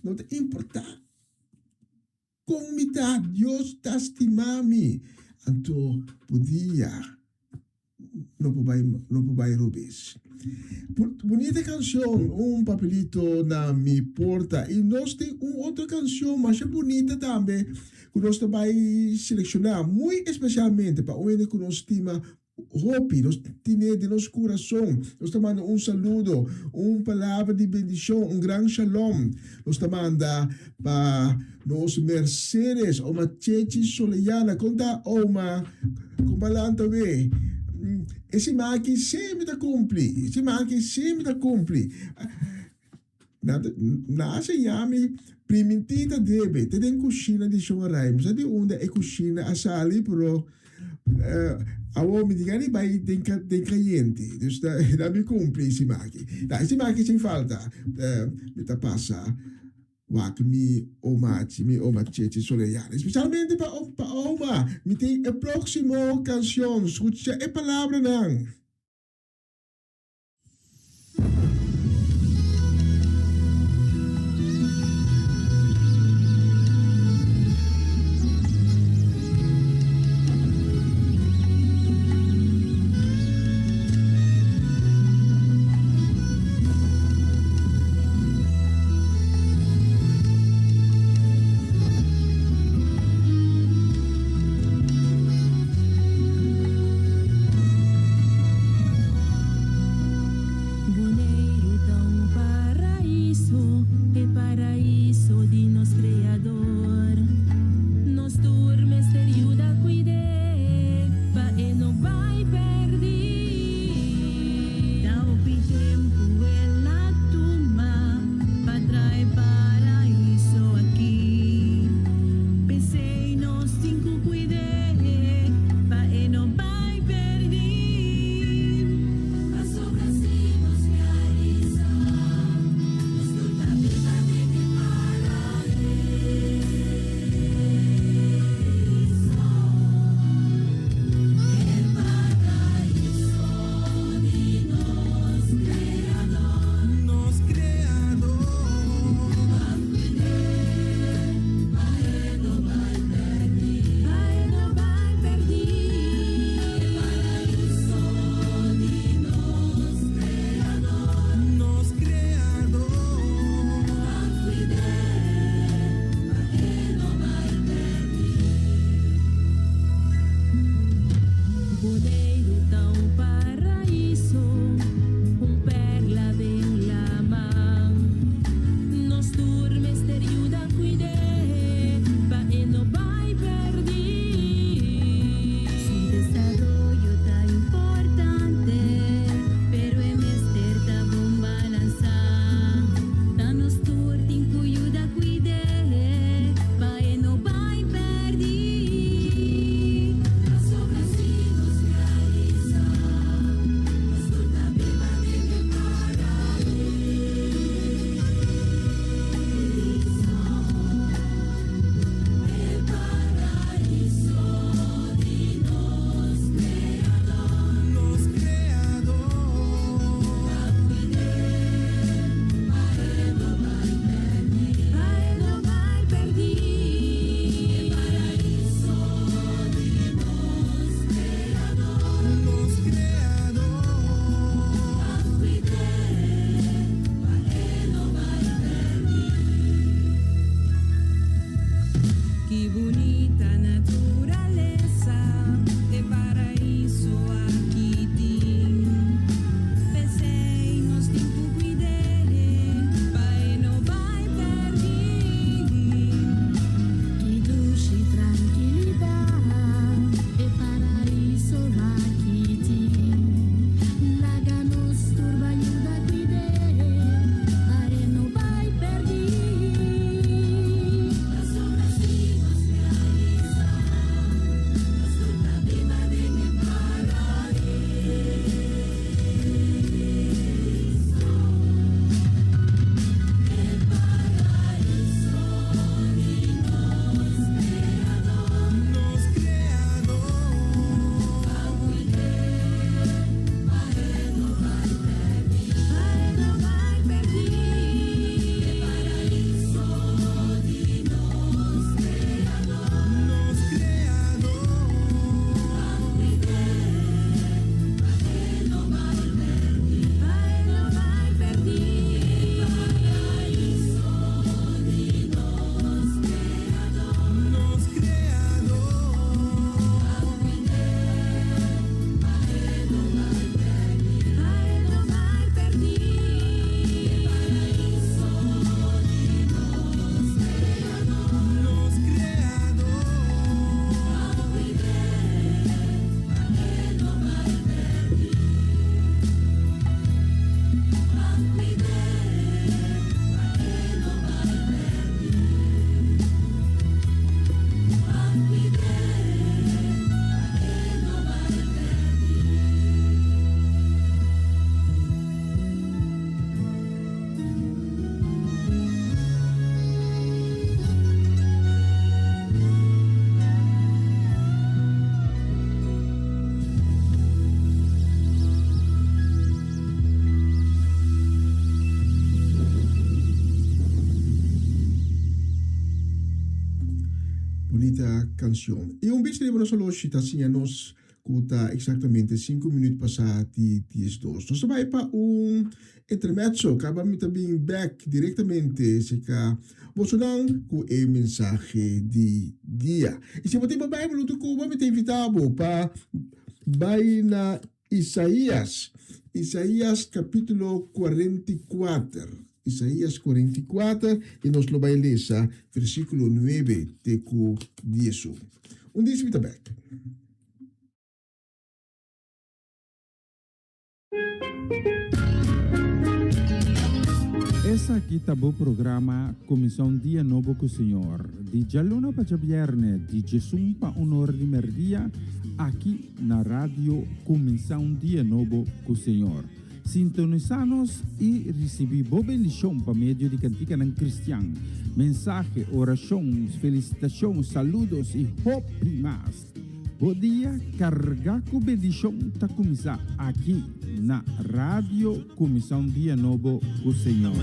No ta importa kon mi ta, Dios ta stima mi. Anto bo dia no por bai no por bai robes. Bunita canción, un papelito na mi porta. Y nos tin un otro canción masha bunita tambe cu nos ta bai selecciona muy especialmente pa un hende cu nos stima hopi, nos tine den nos curason. Nos ta manda un saludo, un palabra di bendicion, un gran shalom. Nos ta manda pa nos Mercedes, oma Chechi Soleyana. Con ta oma? Con balanta we? E siman aki si mi ta cumpli. E siman aki si mi ta cumpli. Na, na a seña mi primintí ta debe te den cushina di Shon Aray. Mi sa di unda e cushina a sali, pero awor mi tin gana di bai den, den cayente. Dus na, na mi cumpli e siman aki. Na, e siman aki sin falta mi ta pasa wak mi omachi, mi oma Chechi Soleyana. Especialmente pa, pa oma. Mi tin e proximo cancion. Scucha e palabranan. kansion. I un bista riba nos oloshi ta siña nos ku ta eksaktamente sinku minüt pasá di diesdos. Nos ta bai pa un intermezzo, kaba mi ta bin bèk direktamente serka bosonan ku e mensahe di dia. I si bo tin bo Beibel huntu ku bo, mi ta invitá bo pa bai na Isaías, Isaías kapítulo 44. Isaías 44, i nos lo bai lesa versíkulo 9 te ku 11. Un dis mi ta bèk. Esaki ta bo programa Kuminsá un Dia Nobo ku Señor, di djaluna pa djabièrnè, di djesun pa un ora di mèrdia, aki na Radio Kuminsá un Dia Nobo ku Señor. Sintonisá nos i risibí bo bendishon pa medio di kantikanan kristian, mensahe, orashon, felisitashon, saludos i hopi mas. Bo dia kargá ku bendishon ta kuminsá aki na Radio Kuminsá un Dia Nobo ku Señor.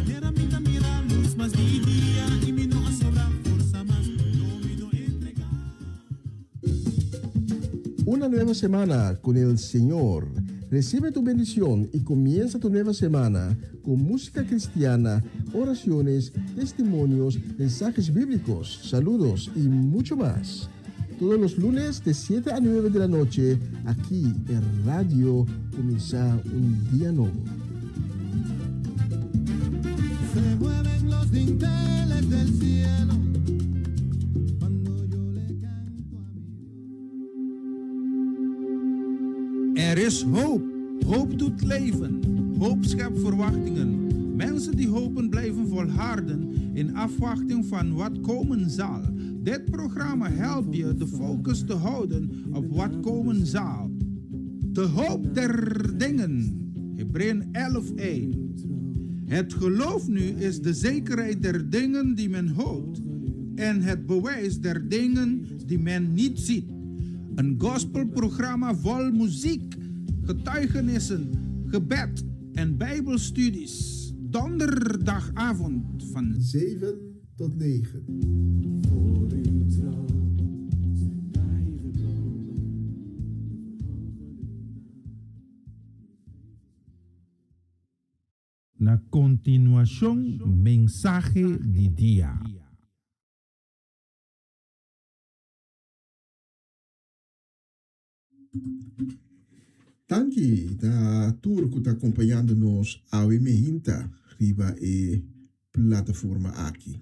Una nueva semana con el Señor. Recibe tu bendición y comienza tu nueva semana con música cristiana, oraciones, testimonios, mensajes bíblicos, saludos y mucho más. Todos los lunes de 7 a 9 de la noche, aquí en Radio Comienza un Día Nuevo. Se mueven los dinteles del cielo cuando yo le canto a mi Dios. Er is hoop. Hoop doet leven. Hoop schept verwachtingen. Mensen die hopen blijven volharden in afwachting van wat komen zal. Dit programma helpt je de focus te houden op wat komen zal. De hoop der dingen. Hebreeën 11:1. Het geloof nu is de zekerheid der dingen die men hoopt en het bewijs der dingen die men niet ziet. Een gospelprogramma vol muziek, getuigenissen, gebed en bijbelstudies. Donderdagavond van 7 tot 9. Voor uw trouw zijn wij gekomen. Na kontinuashon mensahe di dia. Danki na tur ku ta akompañando nos awe mehinta riba e plataforma aki.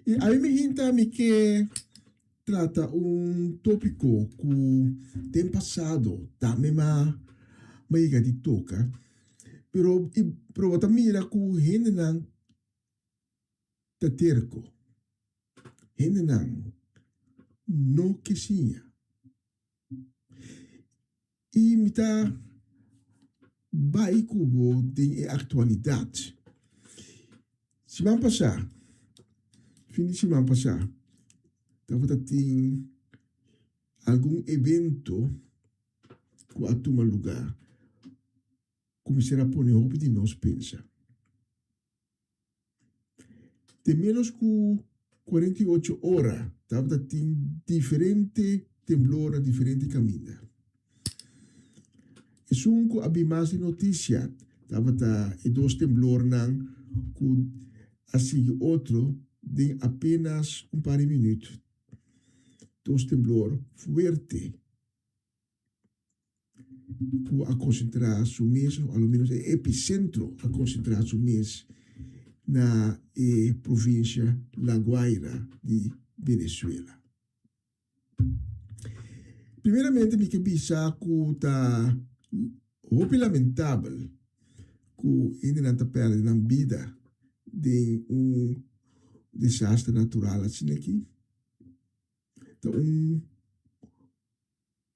I awe mehinta mi ke trata un tópiko ku den pasado tambe m'a yega di toka, pero pero bo ta mira ku hendenan ta terko. Hendenan no ke siña. I mi ta bai ku bo den e aktualidat. Siman pasá, fin di siman pasá, tabata tin algun evento ku a tuma lugá ku mester a pone hopi di nos pensa. Den ménos ku 48 ora tabata tin diferente temblor na diferente kaminda. Esun ku a bin mas di notisia tabata e dos temblornan ku a sigui otro den apenas un par di minüt. Dos temblor fuerte. ku a konsentrá su mes, o a lo menos e episentro a konsentrá su mes na e provinsia La Guaira di Venezuela. Primeramente mi ke bisa ku ta hopi lamentabel ku hendenan ta pèrdè nan bida den un desaster natural asina aki. Ta un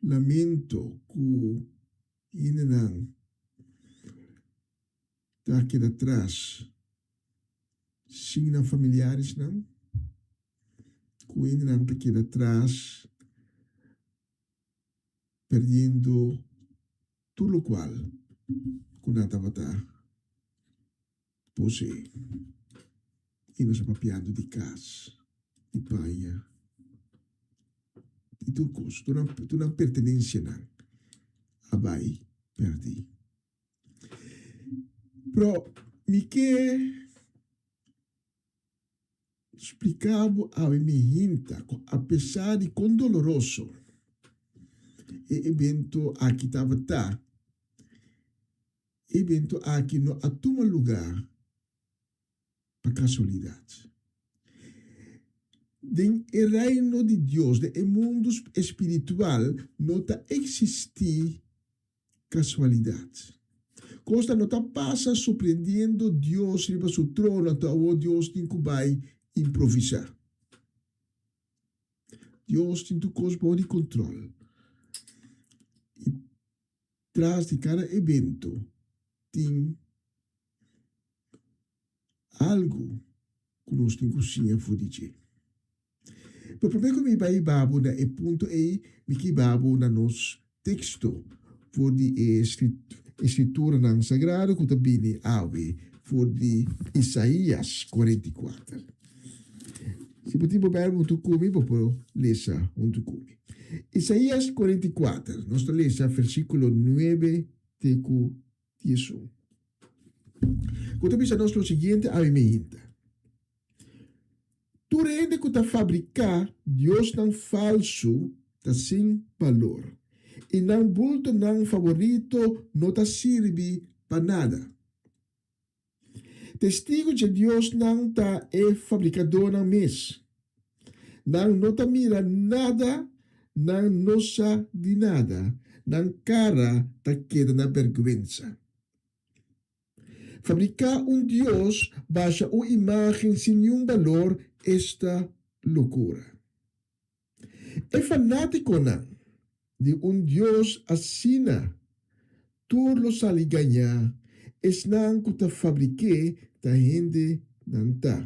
Lamento ku hendenan ta keda tras sin nan familiaresnan, ku hendenan ta keda tras perdiendo tur lokual ku nan tabata posee. I nos a papiando di kas, di paña. I tur kos, tur nan, tur nan pertenensianan a bai pèrdí. Pero mi ke splika bo awe mi hinta ku apesar di kon doloroso e evento aki tabata, e evento aki no a tuma lugá pa kasualidat. Den e Reino di Dios, den e mundu espiritual, no ta eksistí kasualidat. Kosnan no ta pasa sorprendiendo Dios riba su trono, anto awor Dios tin ku bai improvisá. Dios tin tur kos bou di kontròl. I tras di kada evento tin algu ku nos tin ku siña for di dje. Pero promé ku mi bai babo na e punto ei, mi ke babo na nos teksto for di e Skrituranan Sagrado ku ta bini awe for di Isaías 44. Si bo tin bo Bijbel huntu ku mi, bo por lesa huntu ku mi. Isaías 44, nos ta lesa versíkulo 9 te ku 11. Ku ta bisa nos lo siguiente awe meinta, Tur hende ku ta fabriká diosnan falsu ta sin balor, i nan bultonan faborito no ta sirbi pa nada. Testigu dje diosnan ta e fabrikadónan mes. Nan no ta mira nada, nan no sa di nada, nan kara ta keda na bèrgwensa. Fabriká un dios basha un imágen sin niun balor esta lokura. E fanátikonan di un dios asina tur lo sali gañá, esnan ku ta fabrik'é ta hende nan ta.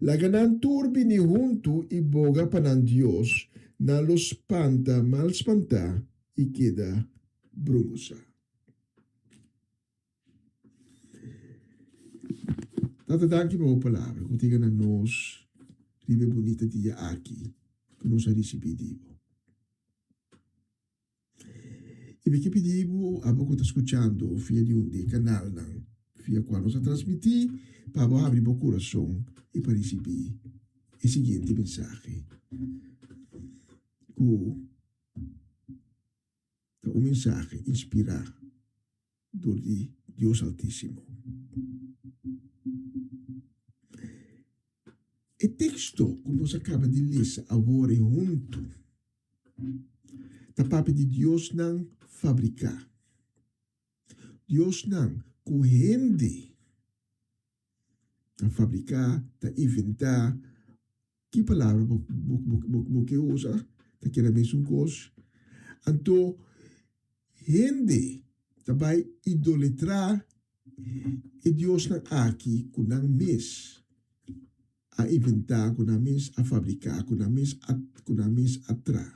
Laga nan tur bini huntu i boga pa nan Dios, nan lo spanta mal spantá i keda brungosá. Tata danki pa bo palabra ku tin na nos riba e bunita dia aki ku nos a risibí di bo. I mi ke pidi bo, abo ku ta skuchando via di un di e kanalnan via kua nos a transmití, pa bo habri bo kurason i pa risibí e siguiente mensahe, ku ta un mensahe inspirá dor di Dios Altísimo. E teksto ku nos a kaba di lesa awor e huntu ta papia di diosnan fabriká, diosnan ku hende ta fabriká, ta inventá. Ki palabra bo bo ke usa ta keda mesun kos. Anto hende ta bai idoletrá e diosnan aki ku nan mes a inventá, ku nan mes a fabriká, ku nan mes a ku nan mes a traha.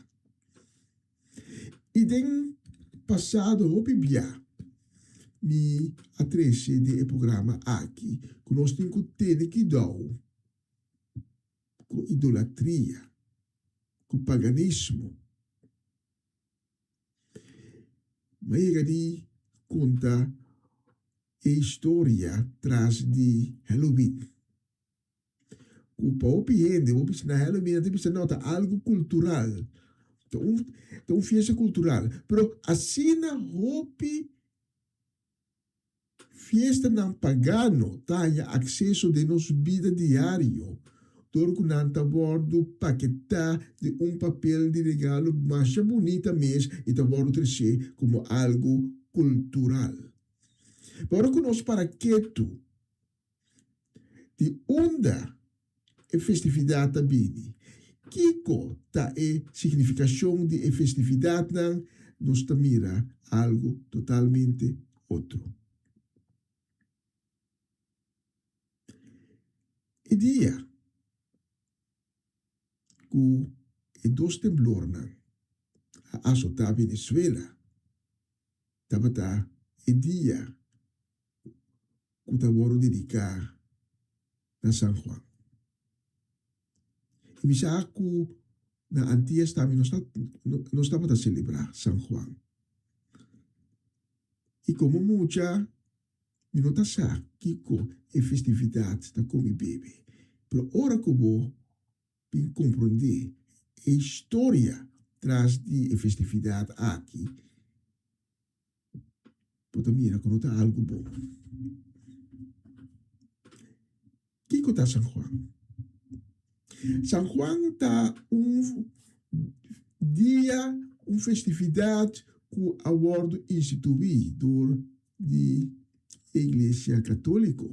I den pasado hopi bia mi a trese den e programa aki ku nos tin ku tene kidou ku idolatria, ku paganismo. Mi a yega di konta e historia tras di Halloween. Ku pa hopi hende, bo bisa na Halloween, nan ta bisa no, ta algu kultural, ta un ta un fiesta kultural. Pero asina hopi Fiestanan pagano ta haña akseso den nos bida diario dor ku nan ta wòrdu paketá di un papel di regalo masha bunita mes i ta wòrdu tresé komo algu kultural. Pa ora ku nos para ketu di unda e festividat ta bini? Kiko ta e signifikashon di e festividatnan? Nos ta mira algu totalmente otro. E dia ku e dos temblornan a asotá Venezuela tabata e dia ku ta wòrdu dediká na San Juan. I mi sa ku Na Antillas tambe nos ta nos tabata selebrá San Juan. I komo mucha mi no ta sa kiko e festividat ta komi bebe, pero ora ku bo bin komprondé e historia tras di e festividat aki, Bo ta mira ku no ta algu bon. Kiko ta San Juan? San Juan ta un dia, un festividat ku a wòrdu instituí dor di e Iglesia Katóliko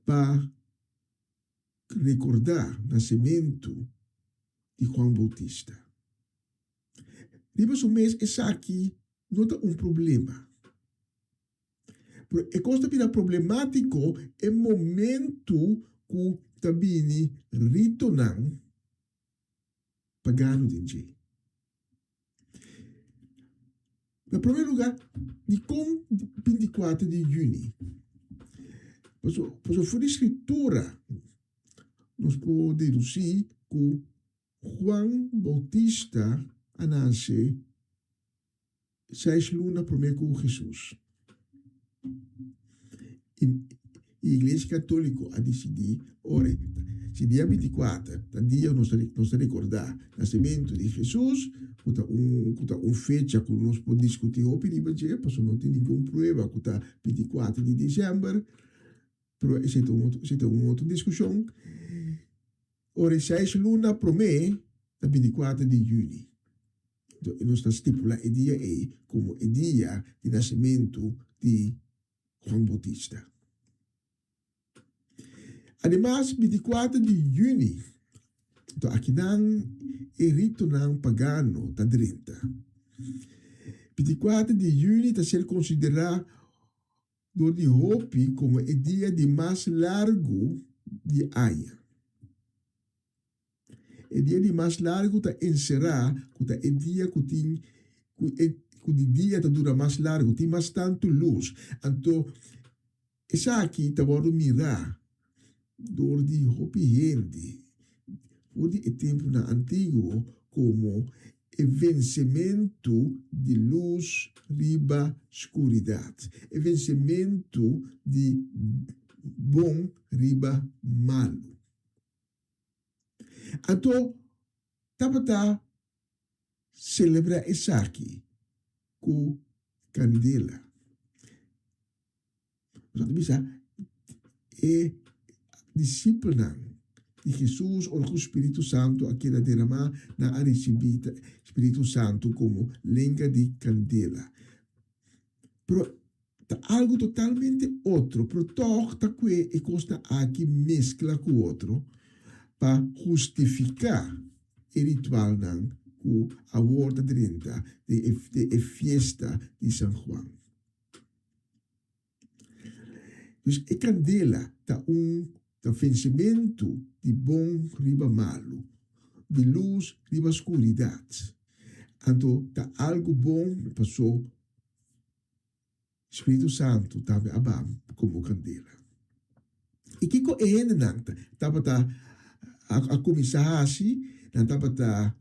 pa rekordá nasementu di Juan Boutista. Riba su mes esaki no ta un problema. Pero e kos ta bira problemátiko e momentu ku ta bini ritonan pagano den dje. Na promé lugá, dikon bintikuater di yüni? Pasobra for di Skritura nos por dedusí ku Juan Boutista a nase seis luna promé ku Hesus. I Iglesia Katóliko a disidí, ora si dia bintikuater ta dia nos ta rekordá nasementu di Hesus, ku ta un ku ta un fecha ku nos por diskutí hopi riba dje, pasobra no tin ningun prueba ku ta bintikuater di desèmber, pero esei ta un otro esei ta un otro diskushon. Ora e seis luna promé ta bintikuater di yüni. Enton e nos ta stipulá e dia ei komo e dia di nasementu di Juan Boutista. Ademas bintikuater di yüni, enton akinan e ritonan pagano ta drenta. Bintikuater di yüni ta ser konsiderá dor di hopi komo e dia di mas largu di aña. E dia di mas largu ta enserá ku ta e dia ku tin ku e ku di dia ta dura mas largu, tin mas tantu lus. Anto esaki ta wòrdu mirá dor di hopi hende for di e tempunan antiguo komo e vensementu di lus riba skuridat, e vensementu di bon riba malu. Anto tabata selebrá esaki ku kandela. Nos ta bisa e disipelnan di Hesus ora ku spiritu santu a keda deramá, nan a risibí spiritu santu komo lenga di kandela. Pero ta algu totalmente otro, pero tòg ta kue e kosnan aki meskla ku otro pa hustifiká e ritualnan ku awor ta drenta den e fiesta di San Juan. Dus e kandela ta un ta vensementu di bon riba malu, di lus riba skuridat. Anto ta algu bon paso Spiritu Santu tambe a ban komo kandela. I kiko e hendenan tabata a kuminsá hasi? Nan tabata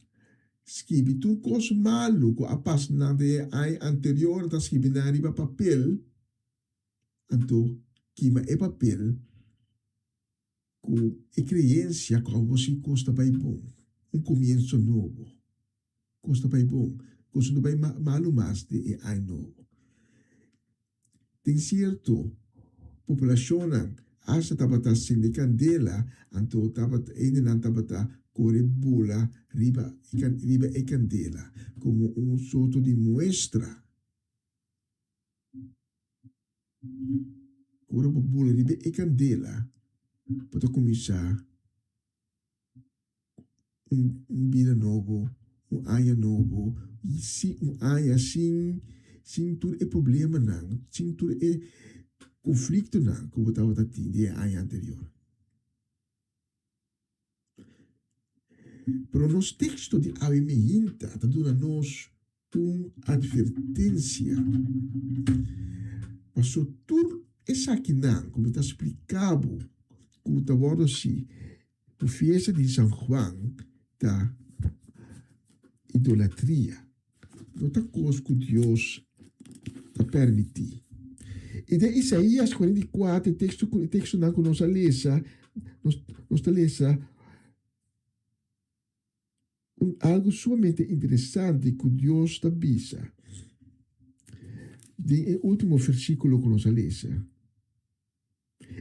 Skibi tur kos malu ku a pasa nan den e aña anterior, nan ta skibi nan riba papel, anto kima e papel ku e kreensia ku awor si kos ta bai bon, un komienso nobo, kos ta bai bon, kos no ta bai malu mas den e aña nobo. Den sierto populashonnan asta tabata sende kandela, anto tabata hendenan tabata kore bula riba riba e kandela komo un sorto di muestra. Ora bo bula riba e kandela bo ta kuminsá un bida nobo, un aña nobo, i si un aña sin sin tur e problemanan, sin tur e konfliktonan ku bo tabata tin di e aña anterior. Pero nos teksto di awe mihinta ta duna nos un advertensia. Paso tur esakinan ku mi ta splika bo ku ta wòrdu hasi. Ku fiesta di San Juan ta idolatria, no ta kos ku Dios ta permití. I den Isaías 44, e teksto ku e tekstonan ku nos a lesa, nos nos ta lesa un algu sumamente interesante ku Dios ta bisa den e último versíkulo ku nos a lesa.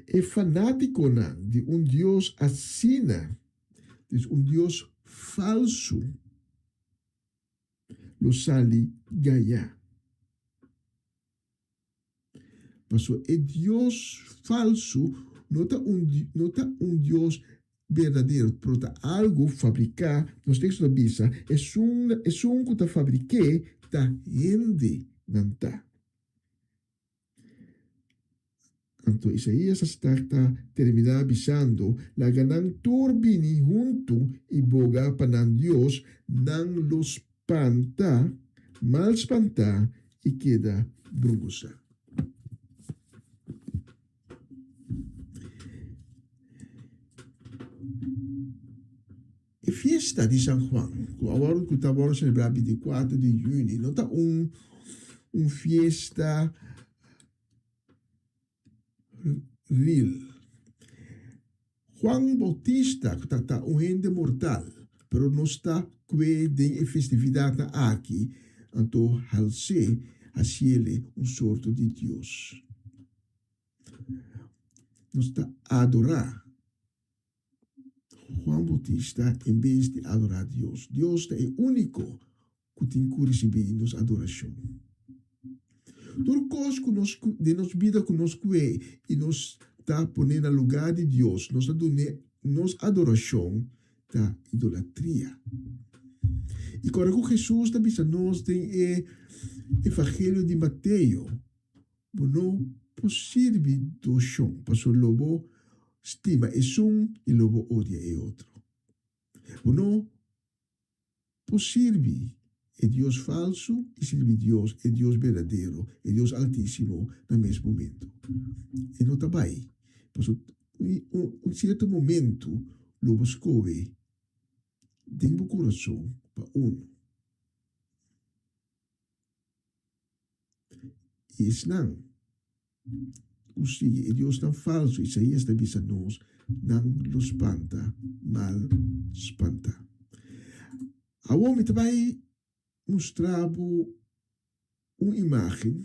E fanátikonan di un dios asina, dus un dios falsu, lo sali gañá. Pasobra e dios falsu no ta un no ta un dios berdadero, pero ta algu fabriká, nos teksto ta bisa, esun esun ku ta fabrik'é ta hende nan ta. Anto Isaías a starta terminá bisando, Laga nan tur bini huntu i boga pa nan Dios, nan lo spanta, mal spantá i keda brungosá. E fiesta di San Juan, ku awor ku ta wòrdu selebrá bintikuater di yüni, no ta un un fiesta Ril. Juan Bautista ku ta ta un hende mortal, pero nos ta kue den e festividatnan aki, anto hals'é hasiele un sorto di Dios. Nos ta adorá Juan Bautista en bes di adorá Dios. Dios ta e úniko ku tin ku risibí nos adorashon. Tur kos ku nos den nos bida ku nos kue i nos ta pone na lugá di Dios, nos ta dun'é nos adorashon, ta idolatria. I kòrda ku Hesus ta bisa nos den e Evangelio di Mateo, Bo no por sirbi dos shon, pasobra lo bo stima esun i lo bo odia e otro. Bo no por sirbi e dios falsu i sirbi Dios, e Dios berdadero, e Dios Altísimo, na mes momento. E no ta bai, pasobra un sierto momento lo bo skohe den bo kurason pa unu. I esnan ku sigui e diosnan falsu, Isaías ta bisa nos, nan lo spanta mal spantá. Awor mi ta bai mustra bo un imágen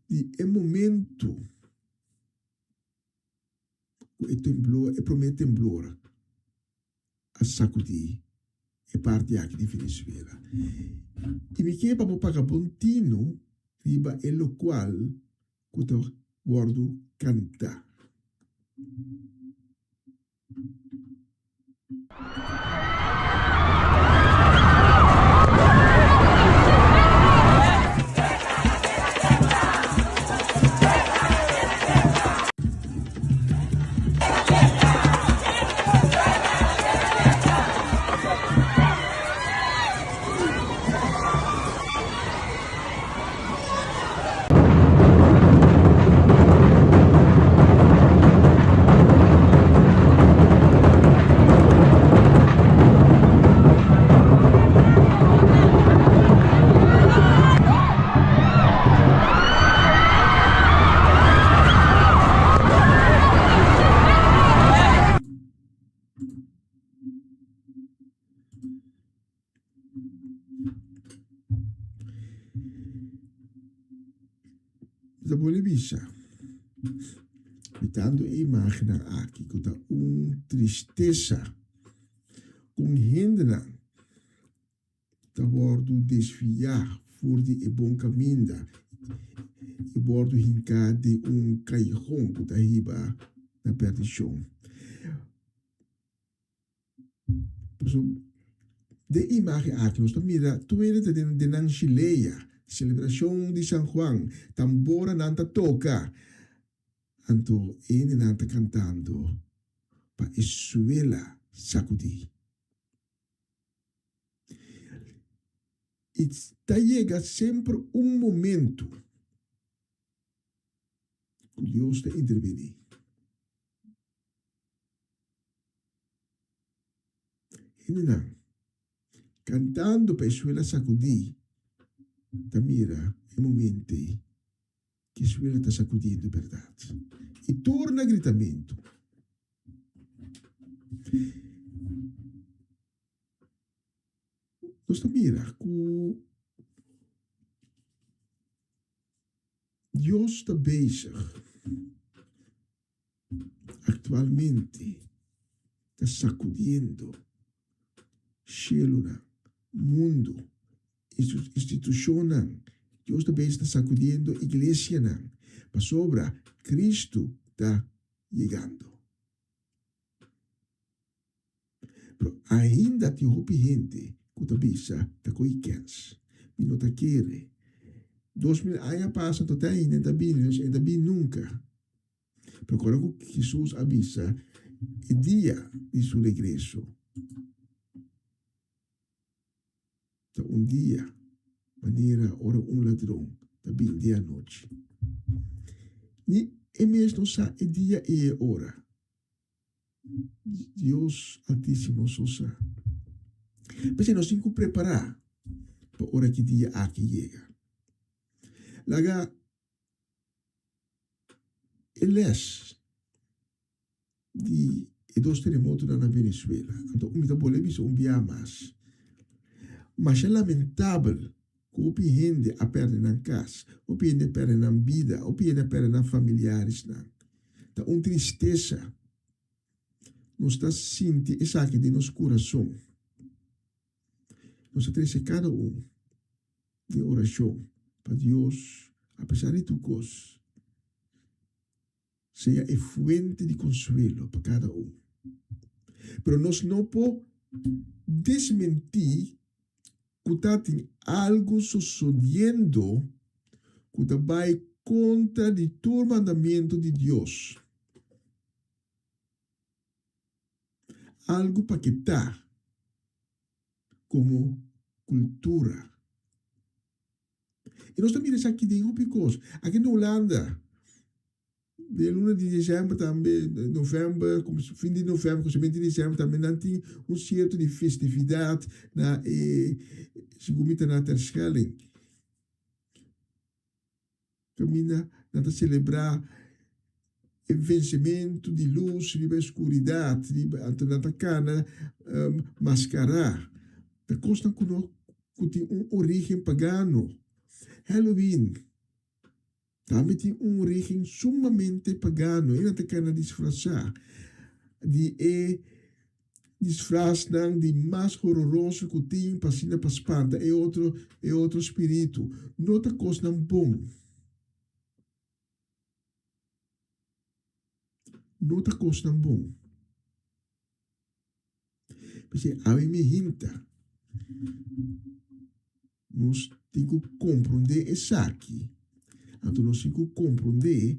di e momento ku e temblor, e promé temblor a sakudí e parti aki di Venezuela. I mi ke pa bo paga bon tinu riba e lokual ku ta wòrdu kantá. Mi ta pone bisa, mitando e imagennan aki ku ta un tristesa kon hendenan ta wòrdu desviá for di e bon kaminda i wòrdu hinká den un kayehon ku ta hiba na pèrdishon. Pasobra den e imágen aki nos ta mira tur hende ta den nan shilea, selebrashon di San Juan, tamboranan ta toka, anto e hendenan ta kantando pa e suela sakudí. I ta yega semper un momento ku Dios ta intervení. Hendenan, kantando pa e suela sakudí, ta mira e momento ei ku e suela ta sakudiendo bèrdat. I tur na gritamentu. Nos ta mira ku Dios ta bezig aktualmente ta sakudiendo shelunan, mundu, institushonnan. Dios ta bezig ta sakudiendo iglesianan pasobra Kristu ta yegando. Pero ainda tin hopi hende ku ta bisa ta ko'i kens. Mi no ta kere. 2000 aña pasa to te ainda e ta bini, dus e ta bini nunka. Pero kòrda ku Hesus a bisa e dia di su regreso ta un dia manera ora un ladron ta bini di anochi. Ni e mes no sa e dia i e ora. Dios Altísimo so sa. P'esei nos tin ku prepará pa ora ki dia aki yega. Laga e lès di e dos teremotonan na Venezuela, anto mi ta bolbe bisa un bia mas, masha lamentabel ku hopi hende a pèrdè nan kas, hopi hende a pèrdè nan bida, hopi hende a pèrdè nan familiaresnan. Ta un tristesa. Nos ta sinti esaki den nos kurason. Nos ta trese kada un den orashon pa Dios, apesar di tur kos, sea e fuente di konsuelo pa kada un. Pero nos no por desmentí ku ta tin algu sosodiendo ku ta bai kontra di tur mandamentu di Dios. Algu paketá komo kultura. I nos ta mira esaki den hopi kos. Aki na Hulanda. Den luna di december tambe, november, fin di november, kuminsamentu di december tambe nan tin un sierto di festividat na e, segun mi ta na Terschelling. Kaminda nan ta selebrá e vensementu di lus riba e skuridat, riba, anto nan ta kana maskará. Ta kosnan ku no, ku tin un orígen pagano. Halloween. Tambe tin un orígen sumamente pagano. E nan ta keda disfrasá di e disfrasnan di mas hororoso ku tin pa asina pa spanta e otro e otro spiritu. No ta kosnan bon. No ta kosnan bon. P'esei awe mi hinta nos tin ku komprondé esaki. Anto nos tin ku komprondé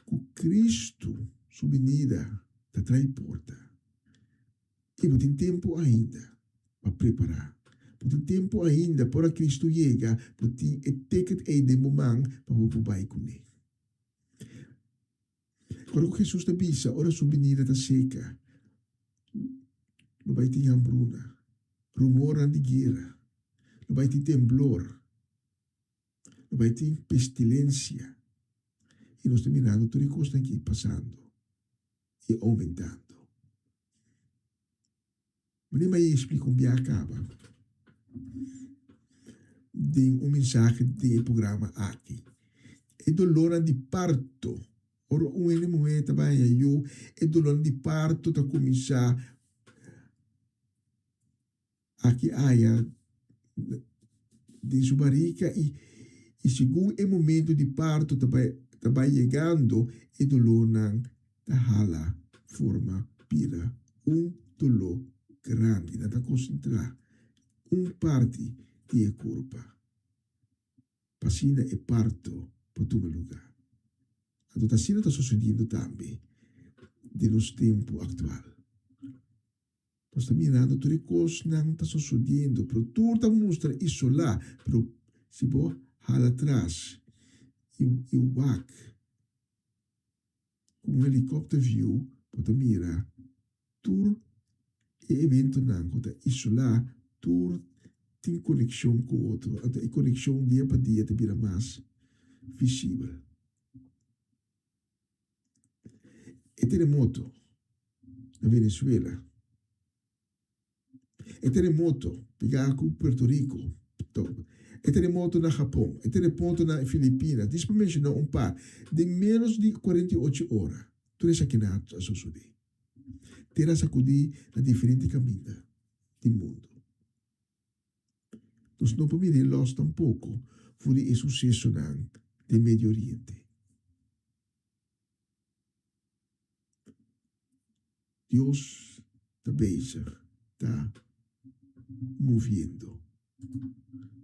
ku Kristu su binida ta trai porta. I bo tin tempu ainda pa prepará. Bo tin tempu ainda pa ora Kristu yega bo tin e ticket ei den bo man pa bo por bai kuné. Ora ku Hesus ta bisa ora su binida ta seka, lo bai tin hambruna, rumornan di guera, lo bai tin temblor, lo bai tin pestilensia. I nos ta mirando tur e kosnan aki pasando i oumentando. Meneer Maye explica un biaha caba den un mensahe den e programa aki. E dolornan di parto, ora un hende muher ta bai haña yu, e dolornan di parto ta cuminsa aki aya den su barica y y segun e momento di parto ta bai ta bai yegando e dolornan ta hala forma bira un doló grandi. Nan ta konsentrá un parti di e kurpa pa asina e parto por tuma lugá. Anto ta asina ta sosediendo tambe den nos tempu aktual. Nos ta mirando tur e kosnan ta sosodiendo, pero tur ta mustra isolá. Pero si bo hala atras i wak ku un helikòpter view, bo ta mira tur E eventonan ku ta isolá tur tin konekshon ku otro, anto e konekshon dia pa dia ta bira mas visibel. E teremoto na Venezuela, e teremoto pegá ku Puerto Rico, e teremoto na Japon, e teremoto na Filipinas, dis pa menshoná un par, den ménos di 48 ora tur esakinan a sosodé. Tera sakudí na diferente kaminda di mundu. Nos no por mir'é lòs tampoko for di e susesonan den Medio Oriente. Dios ta bezig ta moviendo.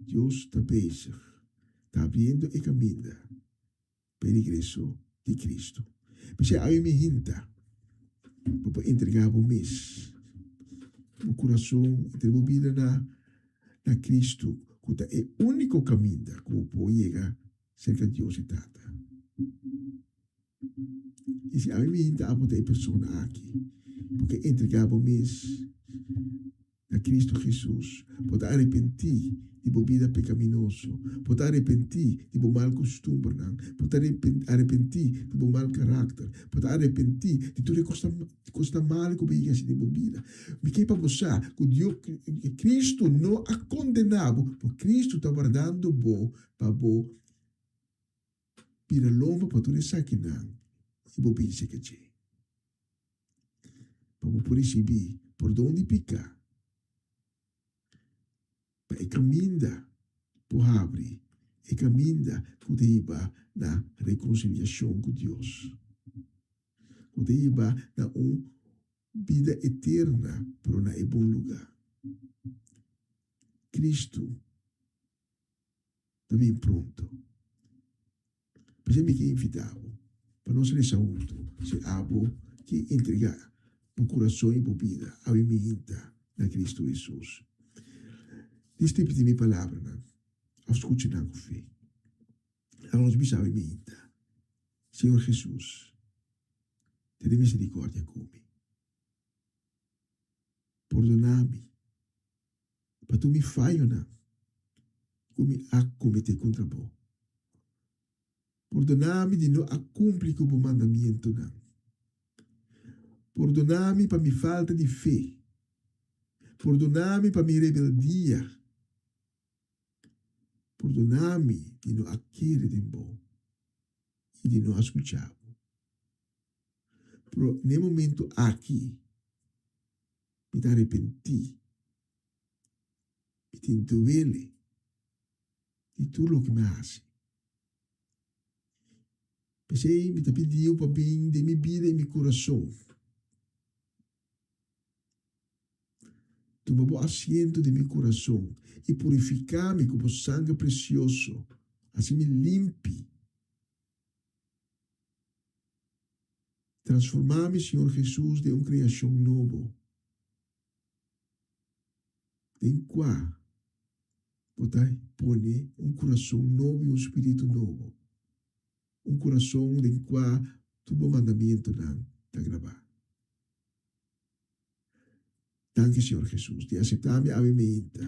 Dios ta bezig ta abriendo e kaminda pa e regreso di Cristo. P'esei awe mi hinta, bo por entrega bo mes, bo curason, entre bo bida na na Cristo, cu ta e unico caminda cu bo por yega cerca Dios e Tata. Y si awe mi hinta abo ta e persona aki, bo ke entrega bo mes Na Cristo Jesus, bo ta arepentí di bo bida pecaminoso, bo ta arepentí di bo mal custumbernan, bo ta arepentí di bo mal caracter, bo ta arepentí di tur e cosnan malo cu bo yega haci den bo bida. Mi ke pa bo sa cu Dios, Cristo no a condena bo, pero Cristo ta wardando bo pa bo bira lomba pa tur esakinan y bo binse caché. Pa bo por ricibí pordon di picá, pa e caminda por habri, e caminda cu ta hiba na reconciliacion cu Dios, cu ta hiba na un bida eterna pero na e bon lugá. Cristo ta bin pronto. P'esei mi ke invitá bo pa nos resa huntu. Si abo ke entregá bo kurason i bo bida awe miinta na Kristu Hesus, dis ripití mi palabranan òf skucha nan ku fe. Laga nos bisa awe miinta, Señor Hesus, tene miserikòrdia ku mi. Pordoná mi pa tur mi fayonan ku mi a kometé kontra bo. Pordoná mi di no a kumpli ku bo mandamientonan. Pordoná mi pa mi falta di fe. Pordoná mi pa mi rebeldia. Pordoná mi di no a kere den bo i di no a skuchá bo. Pero n'e momento aki mi ta arepentí. Mi tin duele di tur loke mi a hasi. P'esei mi ta pidiu pa bin den mi bida i mi kurason. Tuma bo asiento den mi kurason i purifiká mi ku bo sanger presioso, hasi mi limpi. Transformá mi, Señor Jesus, den un kreashon nobo, den kua Bo ta pone un kurason nobo i un spiritu nobo, un kurason den kua tur Bo mandamientonan ta grabá. Danki, Señor Jesus, di aseptá mi awe meinta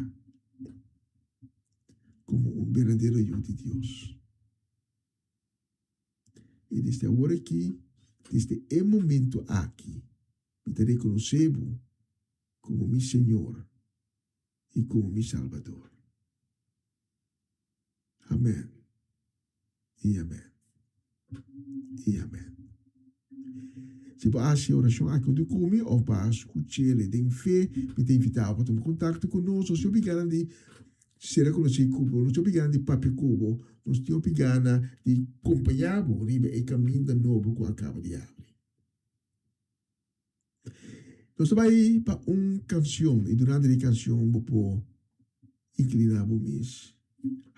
komo un berdadero yu di Dios. I desde awor aki, desde e momento aki, mi ta rekonosé bo komo mi Señor i komo mi Salbador. Amèn i amèn i amèn. Si bo a hasi e orashon aki huntu ku mi òf bo a skuch'el den fe, mi ta invitá bo pa tuma kontakto ku nos. Nos tin hopi gana di sera konosí ku bo, nos tin hopi gana di papia ku bo, nos tin hopi gana di kompañá bo riba e kaminda nobo ku a kaba di abri. Nos ta bai pa un kansion i durante di kansion bo por inkliná bo mes,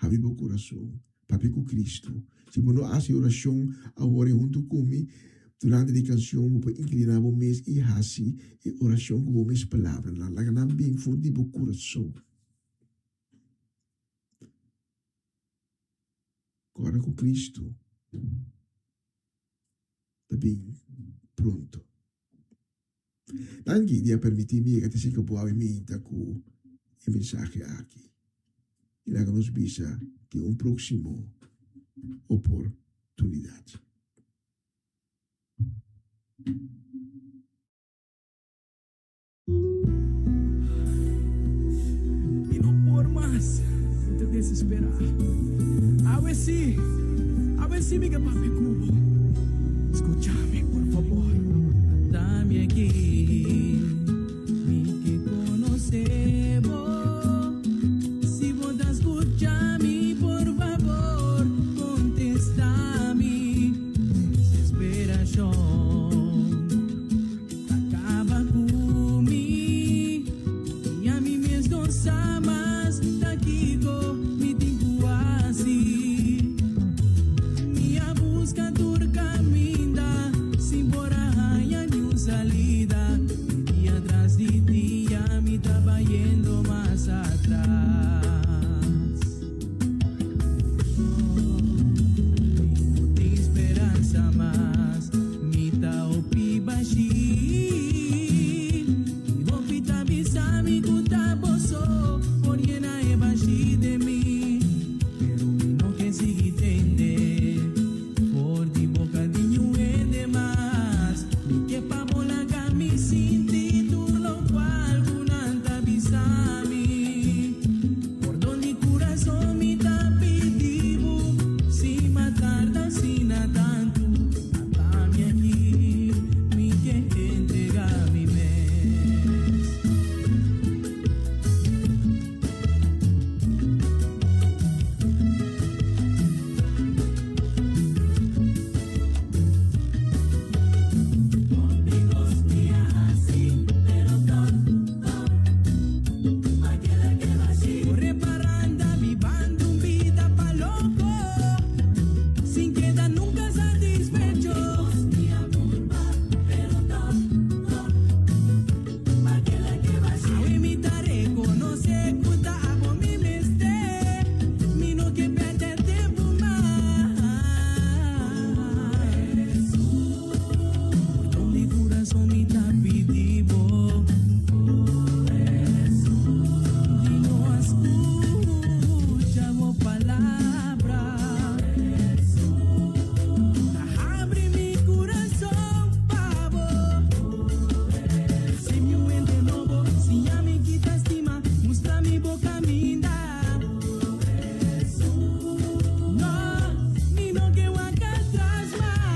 habri bo kurason, papia ku Kristu. Si bo no hasi orashon awor i huntu ku mi, durante di kansion bo por inkliná bo mes i hasi e orashon ku bo mes palabranan. Laga nan bin for di bo kurason. Kòrda ku Kristu ta bin pronto. Danki di a permití mi yega te si ku bo awe minta ku e mensahe aki. I laga nos bisa den un próksimo oportunidat. Mi no por mas, mi ta desesperá. Awe sí, awe sí mi ke papia ku bo. Skucha mi, por fabor. Ata mi aki, mi ke konosé bo. Si bo ta skucha mi, por fabor, kontestá mi. Desesperashon. Ta caba cu mi y ami mes no sa mas ta kico mi tin cu haci. Mi a busca tur caminda sin por a haya niun salida y dia tras di dia mi ta bayendo mas atras. Mi no tin speransa mas, mi ta hopi bashí. Mi hopi ta bisa mi ku ta boso por yena e bashí den mi. Pero mi no ke sigui tende for di boka di niun hende mas. Mi ke pa bo laga mi sinti tur lokual ku nan ta bisa mi. Pordon di kurason mi ta pidi bo, si m'a tarda asina tantu, ata mi aki, mi ke entrega mi mes. Hopi kos mi a hasi, pero tòg, tòg. Corre paranda bibando un bida pa loco sin keda nunca satisfecho. Awe mi ta reconoce cu ta abo mi mester, mi no ke perde tempo mas. Pordon di curason mi ta pidi bo. Di no a scucha bo palabra. Ta habri mi curason pa bo. Si mi un hende nobo, siña mi kita stima, mustra mi bo caminda. No, mi no ke wak atras mas.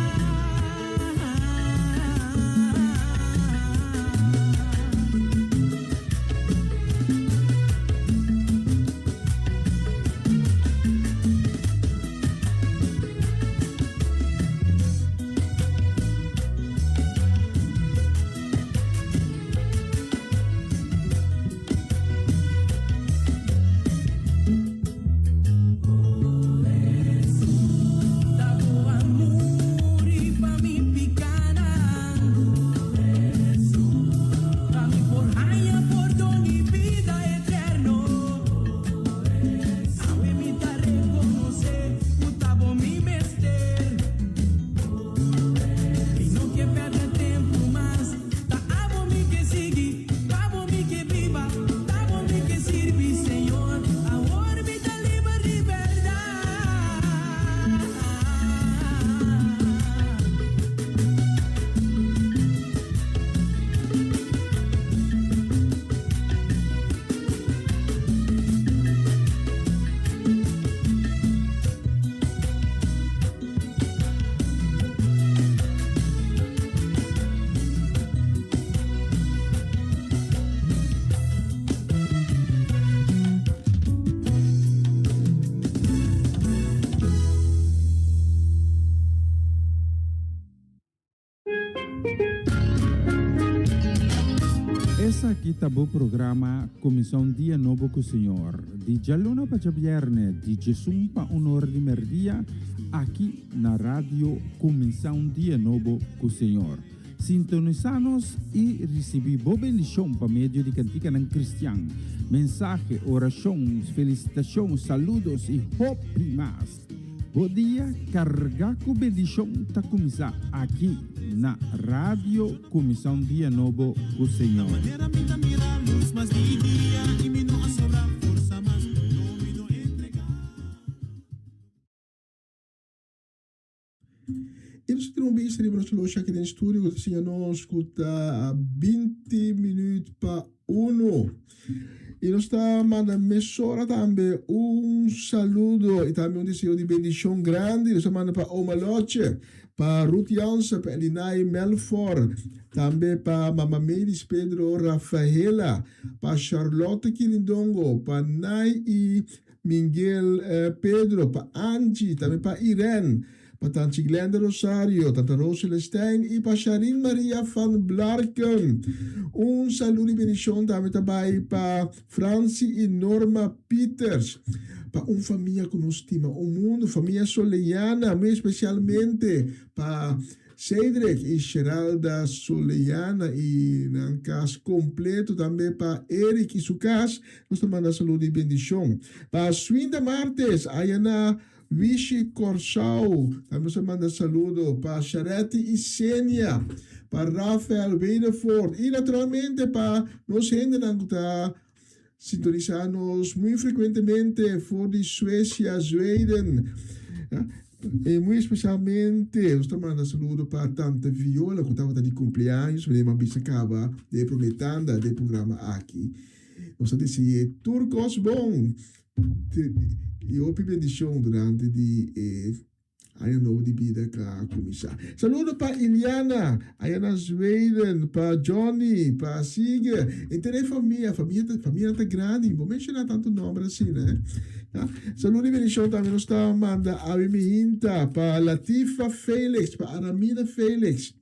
Ta bo a muri pa mi picanan, pa mi por haña pordon y bida eterno. Awe mi ta reconoce cu ta bo mi mester. Mi no ke perde tempo mas, ta abo mi ke sigui, pa bo mi ke biba, ta bo mi ke sirbi, Señor. Awor mi ta liber di berdad. Esaki ta bo programa Kuminsá un Dia Nobo ku Señor, di djaluna pa djabièrnè, di djesun pa un ora di mèrdia, aki na Radio Kuminsá un Dia Nobo ku Señor. Sintonisá nos i risibí bo bendishon pa medio di kantikanan kristian, mensahe, orashon, felisitashon, saludos i hopi mas. Bo dia kargá ku bendishon ta kuminsá aki na Radio Kuminsá un Dia Nobo ku Señor. I nos tin un bista riba nos loshi aki den studio ku ta siña nos ku ta 20 minuut pa uno. I nos ta manda mesora tambe un saludo i tambe un deseo di bendishon grandi. Nos ta manda pa Oma Lotje, pa Ruth Jansen, pa Elinai Melfor, tambe pa Mama Melis Pedro Rafaela, pa Charlotte Kirindongo, pa Nai i Miguel Pedro, pa Angie, tambe pa Irene, pa Tanchi Glenda Rosario, Tanta Rose Celestijn y pa Sharin Maria van Blarken. Un saludo y bendicion tambe ta bay pa Francie y Norma Pieters, pa un famia cu nos stima un mundo, famia Soleana, muy especialmente pa Cedric y Sheralda Soleana y nan cas completo, tambe pa Eric y su cas, nos ta manda saludo y bendicion. Pa Swinda Martes, aya na Wishi Corsou, tambe nos ta manda saludo. Pa Sharetti y Senia, pa Rafael Wedervoort y naturalmente pa nos hendenan cu ta Sintonisa nos muy frecuentemente for di Suecia, Zweden. Y muy especialmente nos ta manda saludo pa Tante Viola cu tabata di cumpleaños, meneer m'a bisa caba den e prome tanda den e programa aki. Nos ta desea tur cos bon y hopi bendicion durante di e Aña nobo di bida ka kuminsá. Saludo pa Iliana, aya na Zweden, pa Johnny, pa Sige, henter e famia, famia ta famianan ta grandi, mi por menshoná tantu nòmber asina eh. Ya. Saludo i bendishon tambe nos ta manda awe mihinta pa Latifa Felix, pa Aramida Felix,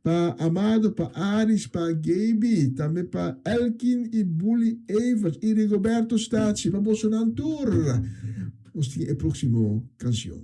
pa Amado, pa Aris, pa Gaby, tambe pa Elkin i Bully Evers i Rigoberto Stachi, pa bosonan tur. Nos tin e próksimo kanshon.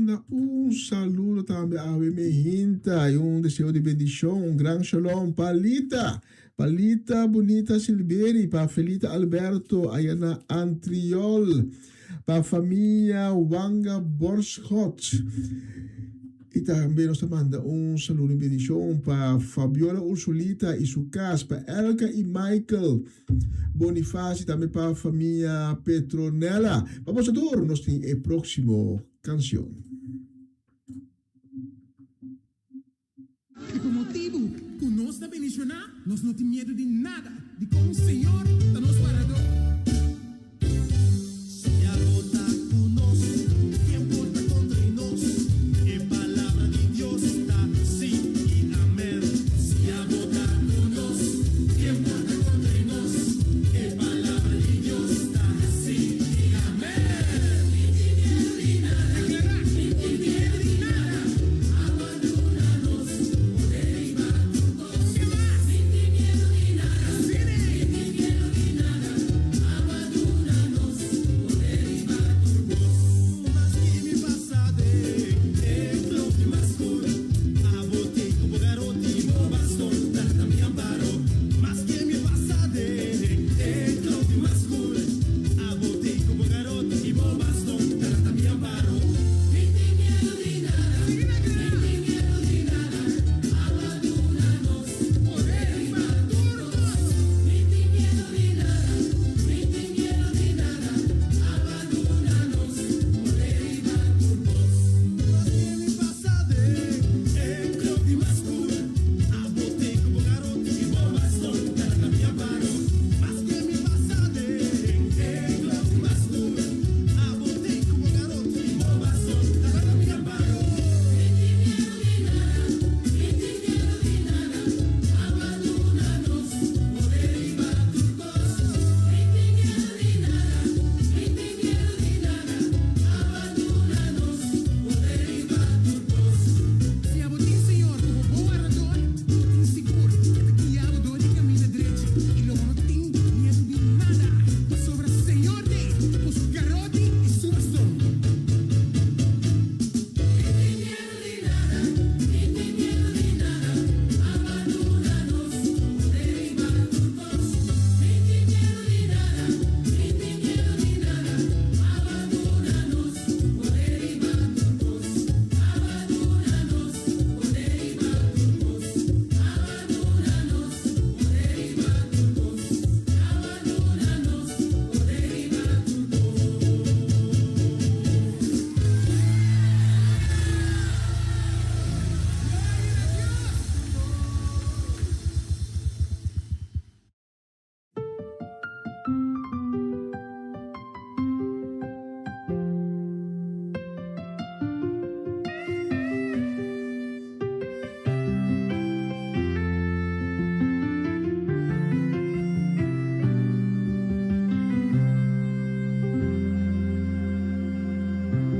manda un saludo tambe awe mi hinta y un deseo di bendicion, un gran shalom pa Lita, pa Lita Bunita Silberi, pa Felita Alberto aya na Antriol, pa famia Wanga Borschot. Y tambe nos ta manda un saludo y bendicion pa Fabiola Ursulita y su cas, pa Elka y Michael Bonifacio y tambe pa famia Petronella. Pa boso tur nos tin e proximo cancion. I pa motibu ku nos ta bendishoná, nos no tin miedu di nada, dikon Señor ta nos Wardadó. Si abo ta ku nos, ken por ta kontra di nos? E palabra di Dios ta sí i amèn. Si abo ta ku nos, ken por ta kontra di nos? E palabra di Dios ta sí i amèn. Mi tin miedu di nada, mi tin miedu di nada. Si abo tin Señor komo bo Wardador, bo tin sigur e ta guia bo dor di kaminda drechi i lo bo no tin miedu di nada, pasobra Señor t'ei ku su garoti i su baston.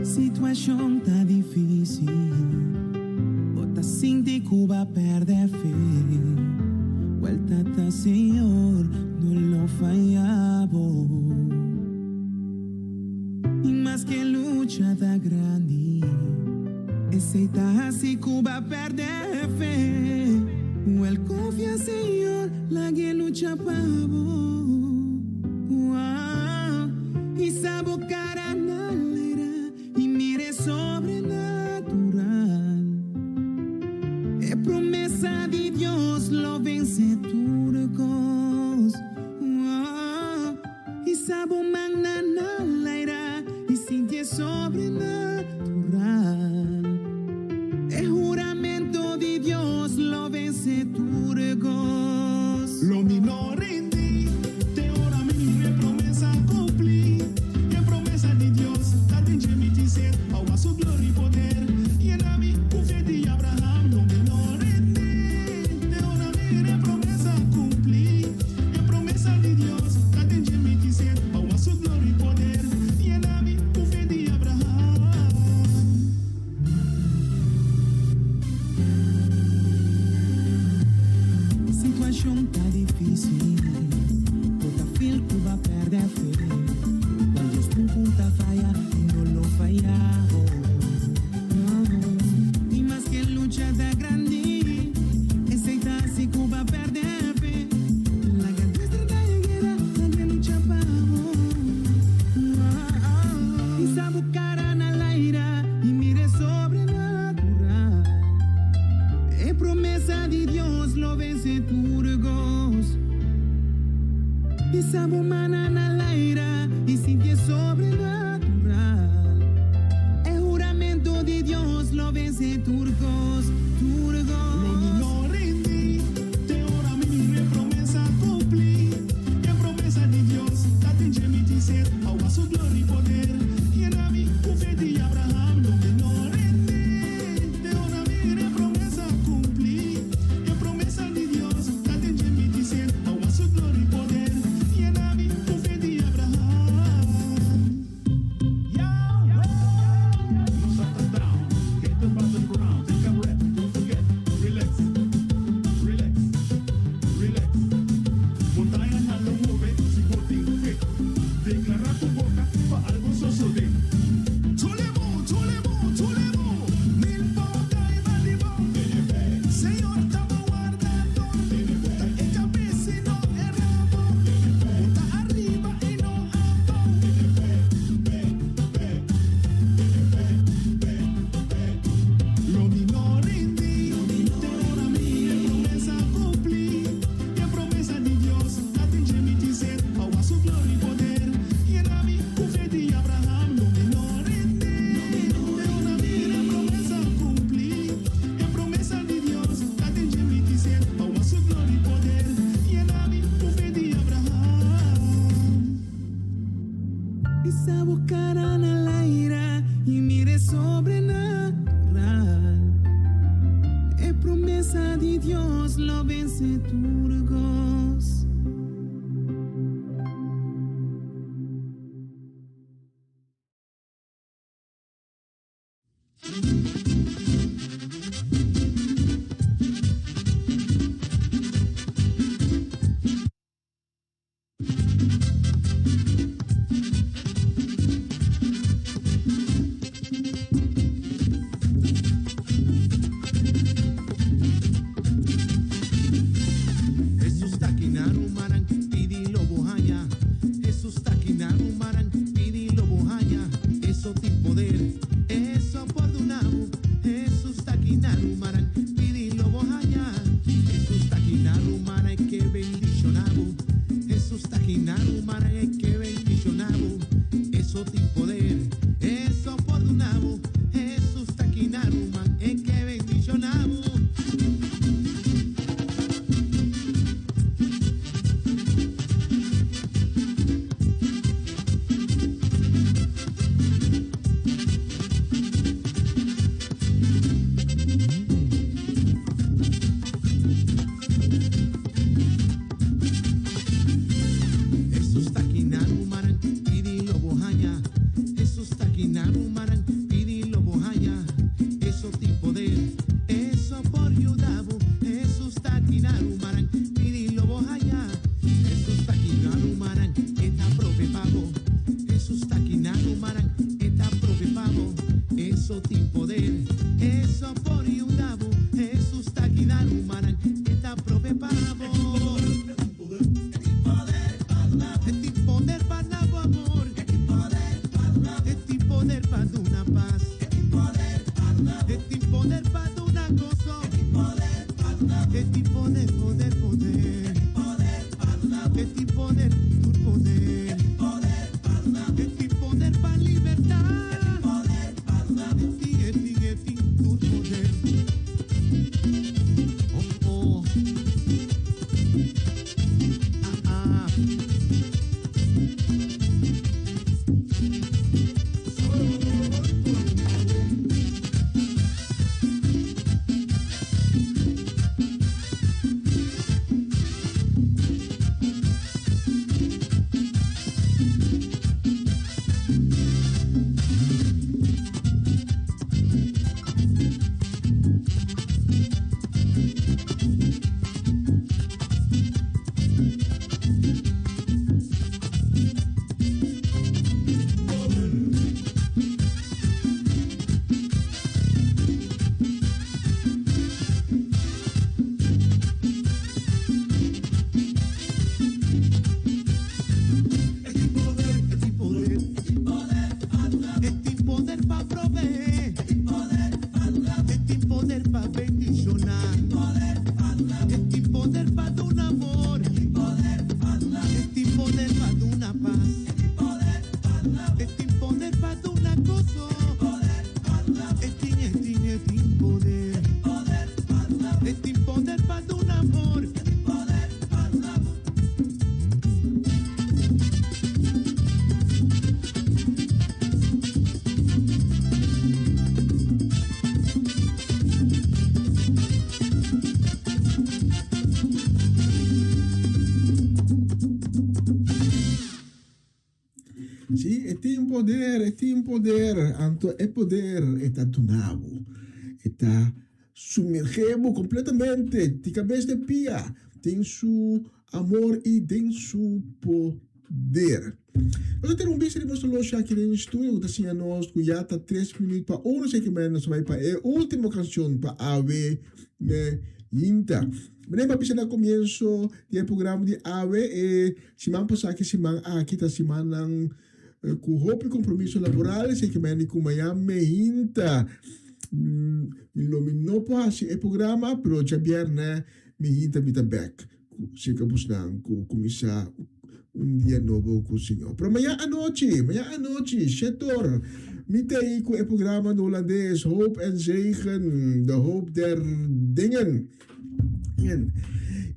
Situashon ta difísil, bo ta sinti ku bo a pèrdè fe. Wèl Tata Señor no lo faya bo. I maske lucha ta grandi, esei ta hasi ku bo a pèrdè fe. Wèl konfia Señor, lag'e lucha pa bo. Hisa bo kara na laira i mira e sobrenatural. E promesa di Dios lo vense tur kos. Hisa bo mannan na laira i sinti e sobrenatural. E huramento di Dios lo vense tur kos. Lo mi no rindi te ora mi mira e promesa cumpli. E promesa di Dios ta den dje mi tin sed pa wak su gloria y poder. Yena mi cu fe di Abraham. Lo mi no rindi te ora mi mira e promesa cumpli. E promesa di Dios ta den dje mi tin sed pa wak su gloria y poder. Yena mi cu fe di Abraham. Situashon ta difísil, bo ta feel ku bo a pèrdè fe. Wèl Dios nunka ta faya i no lo faya bo. lo vense turgos. Isa bo mana na laira i sinti e sobrenatural. E huramento di Dios lo vense tur kos, tur Lo mi kos. no rindi, te ora mi mira e promesa cumpli. E promesa di Dios ta den dje mi tin ser, awa su gloria y poder. Yena mi cu fe di Abraham. Lo mi no rindi, te ora mi mira e promesa cumpli. E promesa di Dios ta den dje mi tin ser, awa su gloria y poder. Yena mi cu fe di Abraham. Yahweh! No stop us down. Get up on the ground. Take a breath. Don't forget. Relax. Relax. Relax. Montañanan lo move si bo tin fe. Deklará ku boka pa algu sosodé. Tulemo, tulemo, tulemo. Mil por kai banda di bo. Señor ta bo wardador. Ta e kabes i no e rabo. Bo ta ariba i no abou. Lo mi no rindi, te ora mi e promesa cumpli. E promesa di Dios, ta den dje mi tin ser, awa su gloria y poder. Yena mi cu fe di Abraham. Lo mi no rindi, te ora mi e promesa cumpli. E promesa di Dios, ta den dje mi tin ser, awa su gloria y poder. Yena mi cu fe di Abraham. Isa bo kara na laira i mira e sobrenatural. E promesa di Dios lo vense tur kos. Jesus ta akinan rumannan, pidi lo bo haña. Jesus ta akinan rumannan, pidi lo bo haña. Eso tin poder, eso por duna bo. Jesus ta akinan rumannan, pidi lo bo haña. Jesus ta akinan rumannan, e ke bendishoná bo. Jesus ta akinan rumannan, e ke bendishoná bo. Eso tin poder, eso por duna bo. Jesus ta akinan ruman, e ke bendishoná bo. Jesus ta akinan rumannan, pidi lo bo haña. Jesus ta akinan rumannan, pidi lo bo haña. Eso tin poder, eso por yuda bo. Jesus ta akinan rumannan, pidi lo bo haña. Jesus ta akinan rumannan, e ta prove pa bo. Jesus ta akinan rumannan, e ta prove pa bo. Eso tin poder, eso por yuda bo. Jesus ta akinan rumannan, e ta prove pa bo. E tin poder pa duna bo amor. E tin poder pa duna pas. E tin poder pa duna goso. E tin poder, poder, poder. E tin poder, tur poder. E tin poder pa libertá. E tin, e tin, e tin, tur poder. Oh, oh. Ah, ah. poder pa duna amor. E tin poder pa duna pas. E tin poder pa duna goso. E tin, e tin, e tin poder. E tin poder pa duna amor. Sí, e tin poder, e tin poder. Anto e poder e ta duna bo. E ta sumerge bo completamente di cabes te pia den su amor y den su poder. Nos a tene un bista di nos loshi aki den studio cu ta siña nos cu ya ta tres minuut pa unu así que nos ta bay pa e ultimo cancion pa awe me yinta. Meneer pa bisa na comienzo di e programa di awe e siman pasa aki siman aki ta simannan cu hopi compromiso laboral así que meni cu mañan me hinta lo mi no por haci e programa pero djabierne mi hinta mi ta bek Cerca busnan cu cuminsa un dia nobo cu Señor. Pero maña anochi, maña anochi, shetor, mi ta ey cu e programa na Holandes, Hoop en Zegen, de hoop der dingen.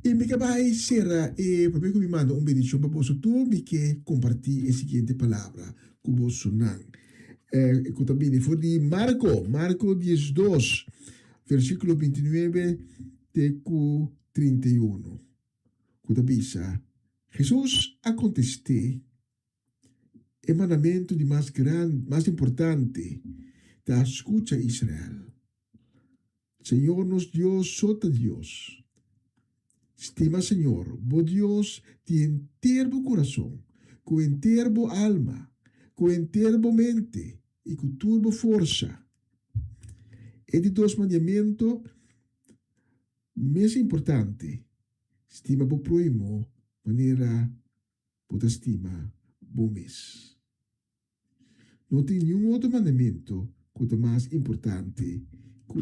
Y mi ke bay cera e, prome cu mi manda un bendicion pa boso tur, mi ke comparti e siguiente palabra cu bosonan, cu ta bini for di Marco, Marco 12, versiculo 29 te cu 31, ku ta bisa, Hesus a kontest'é, E mandamentu di mas gran, mas importante ta, Skucha, Israel, Señor nos Dios so ta Dios. Stima Señor bo Dios di henter bo kurason, ku henter bo alma, ku henter bo mente i ku tur bo forsa. E di dos mandamentu Mes importante, stima bo próhimo manera bo ta stima bo mes. No tin niun otro mandamentu ku ta mas importante ku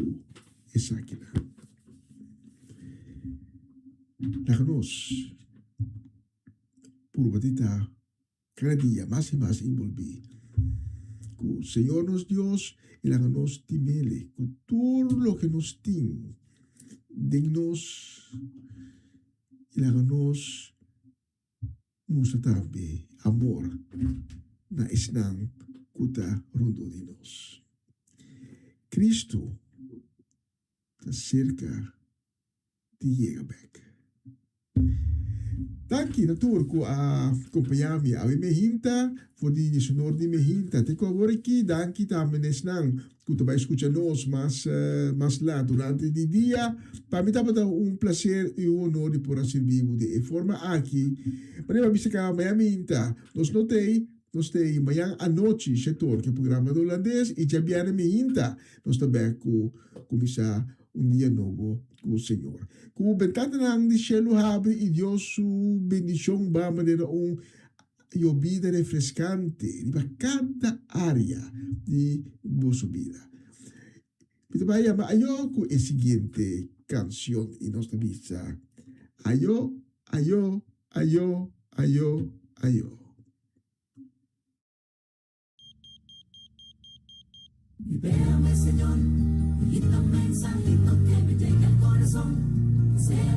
esakinan. Laga nos purba di ta Kada dia mas i mas enbolbí ku Señor nos Dios i laga nos timele ku tur loke nos tin den nos i laga nos mustra tambe amor na esnan ku ta rondó di nos. Cristo ta serka di yega bek. Danki na tur ku a kompañá mi awe mehinta for di diesunor di mehinta te ku awor aki. Danki tambe na esnan ku ta bai skucha nos mas mas lat durante di dia. Pa mi tabata un plaser i un honor di por a sirbi bo di e forma aki. Manera mi a bisa kaba maña mehinta nos no t'ei, nos t'ei mañan anochi shetor ku e programa di Holandes i djabièrnè mehinta nos ta bek ku kuminsá Un dia nobo ku Señor. Ku bentananan di shelu habri i Dios su bendishon ba manera un yobida refreskante riba kada área di boso bida. Mi ta bai yama ayo ku e siguiente kanshon i nos ta bisa, Ayo, ayo, ayo, ayo, ayo. Libérame, Señor, y quita un mensajito que me llegue al corazón. Que sea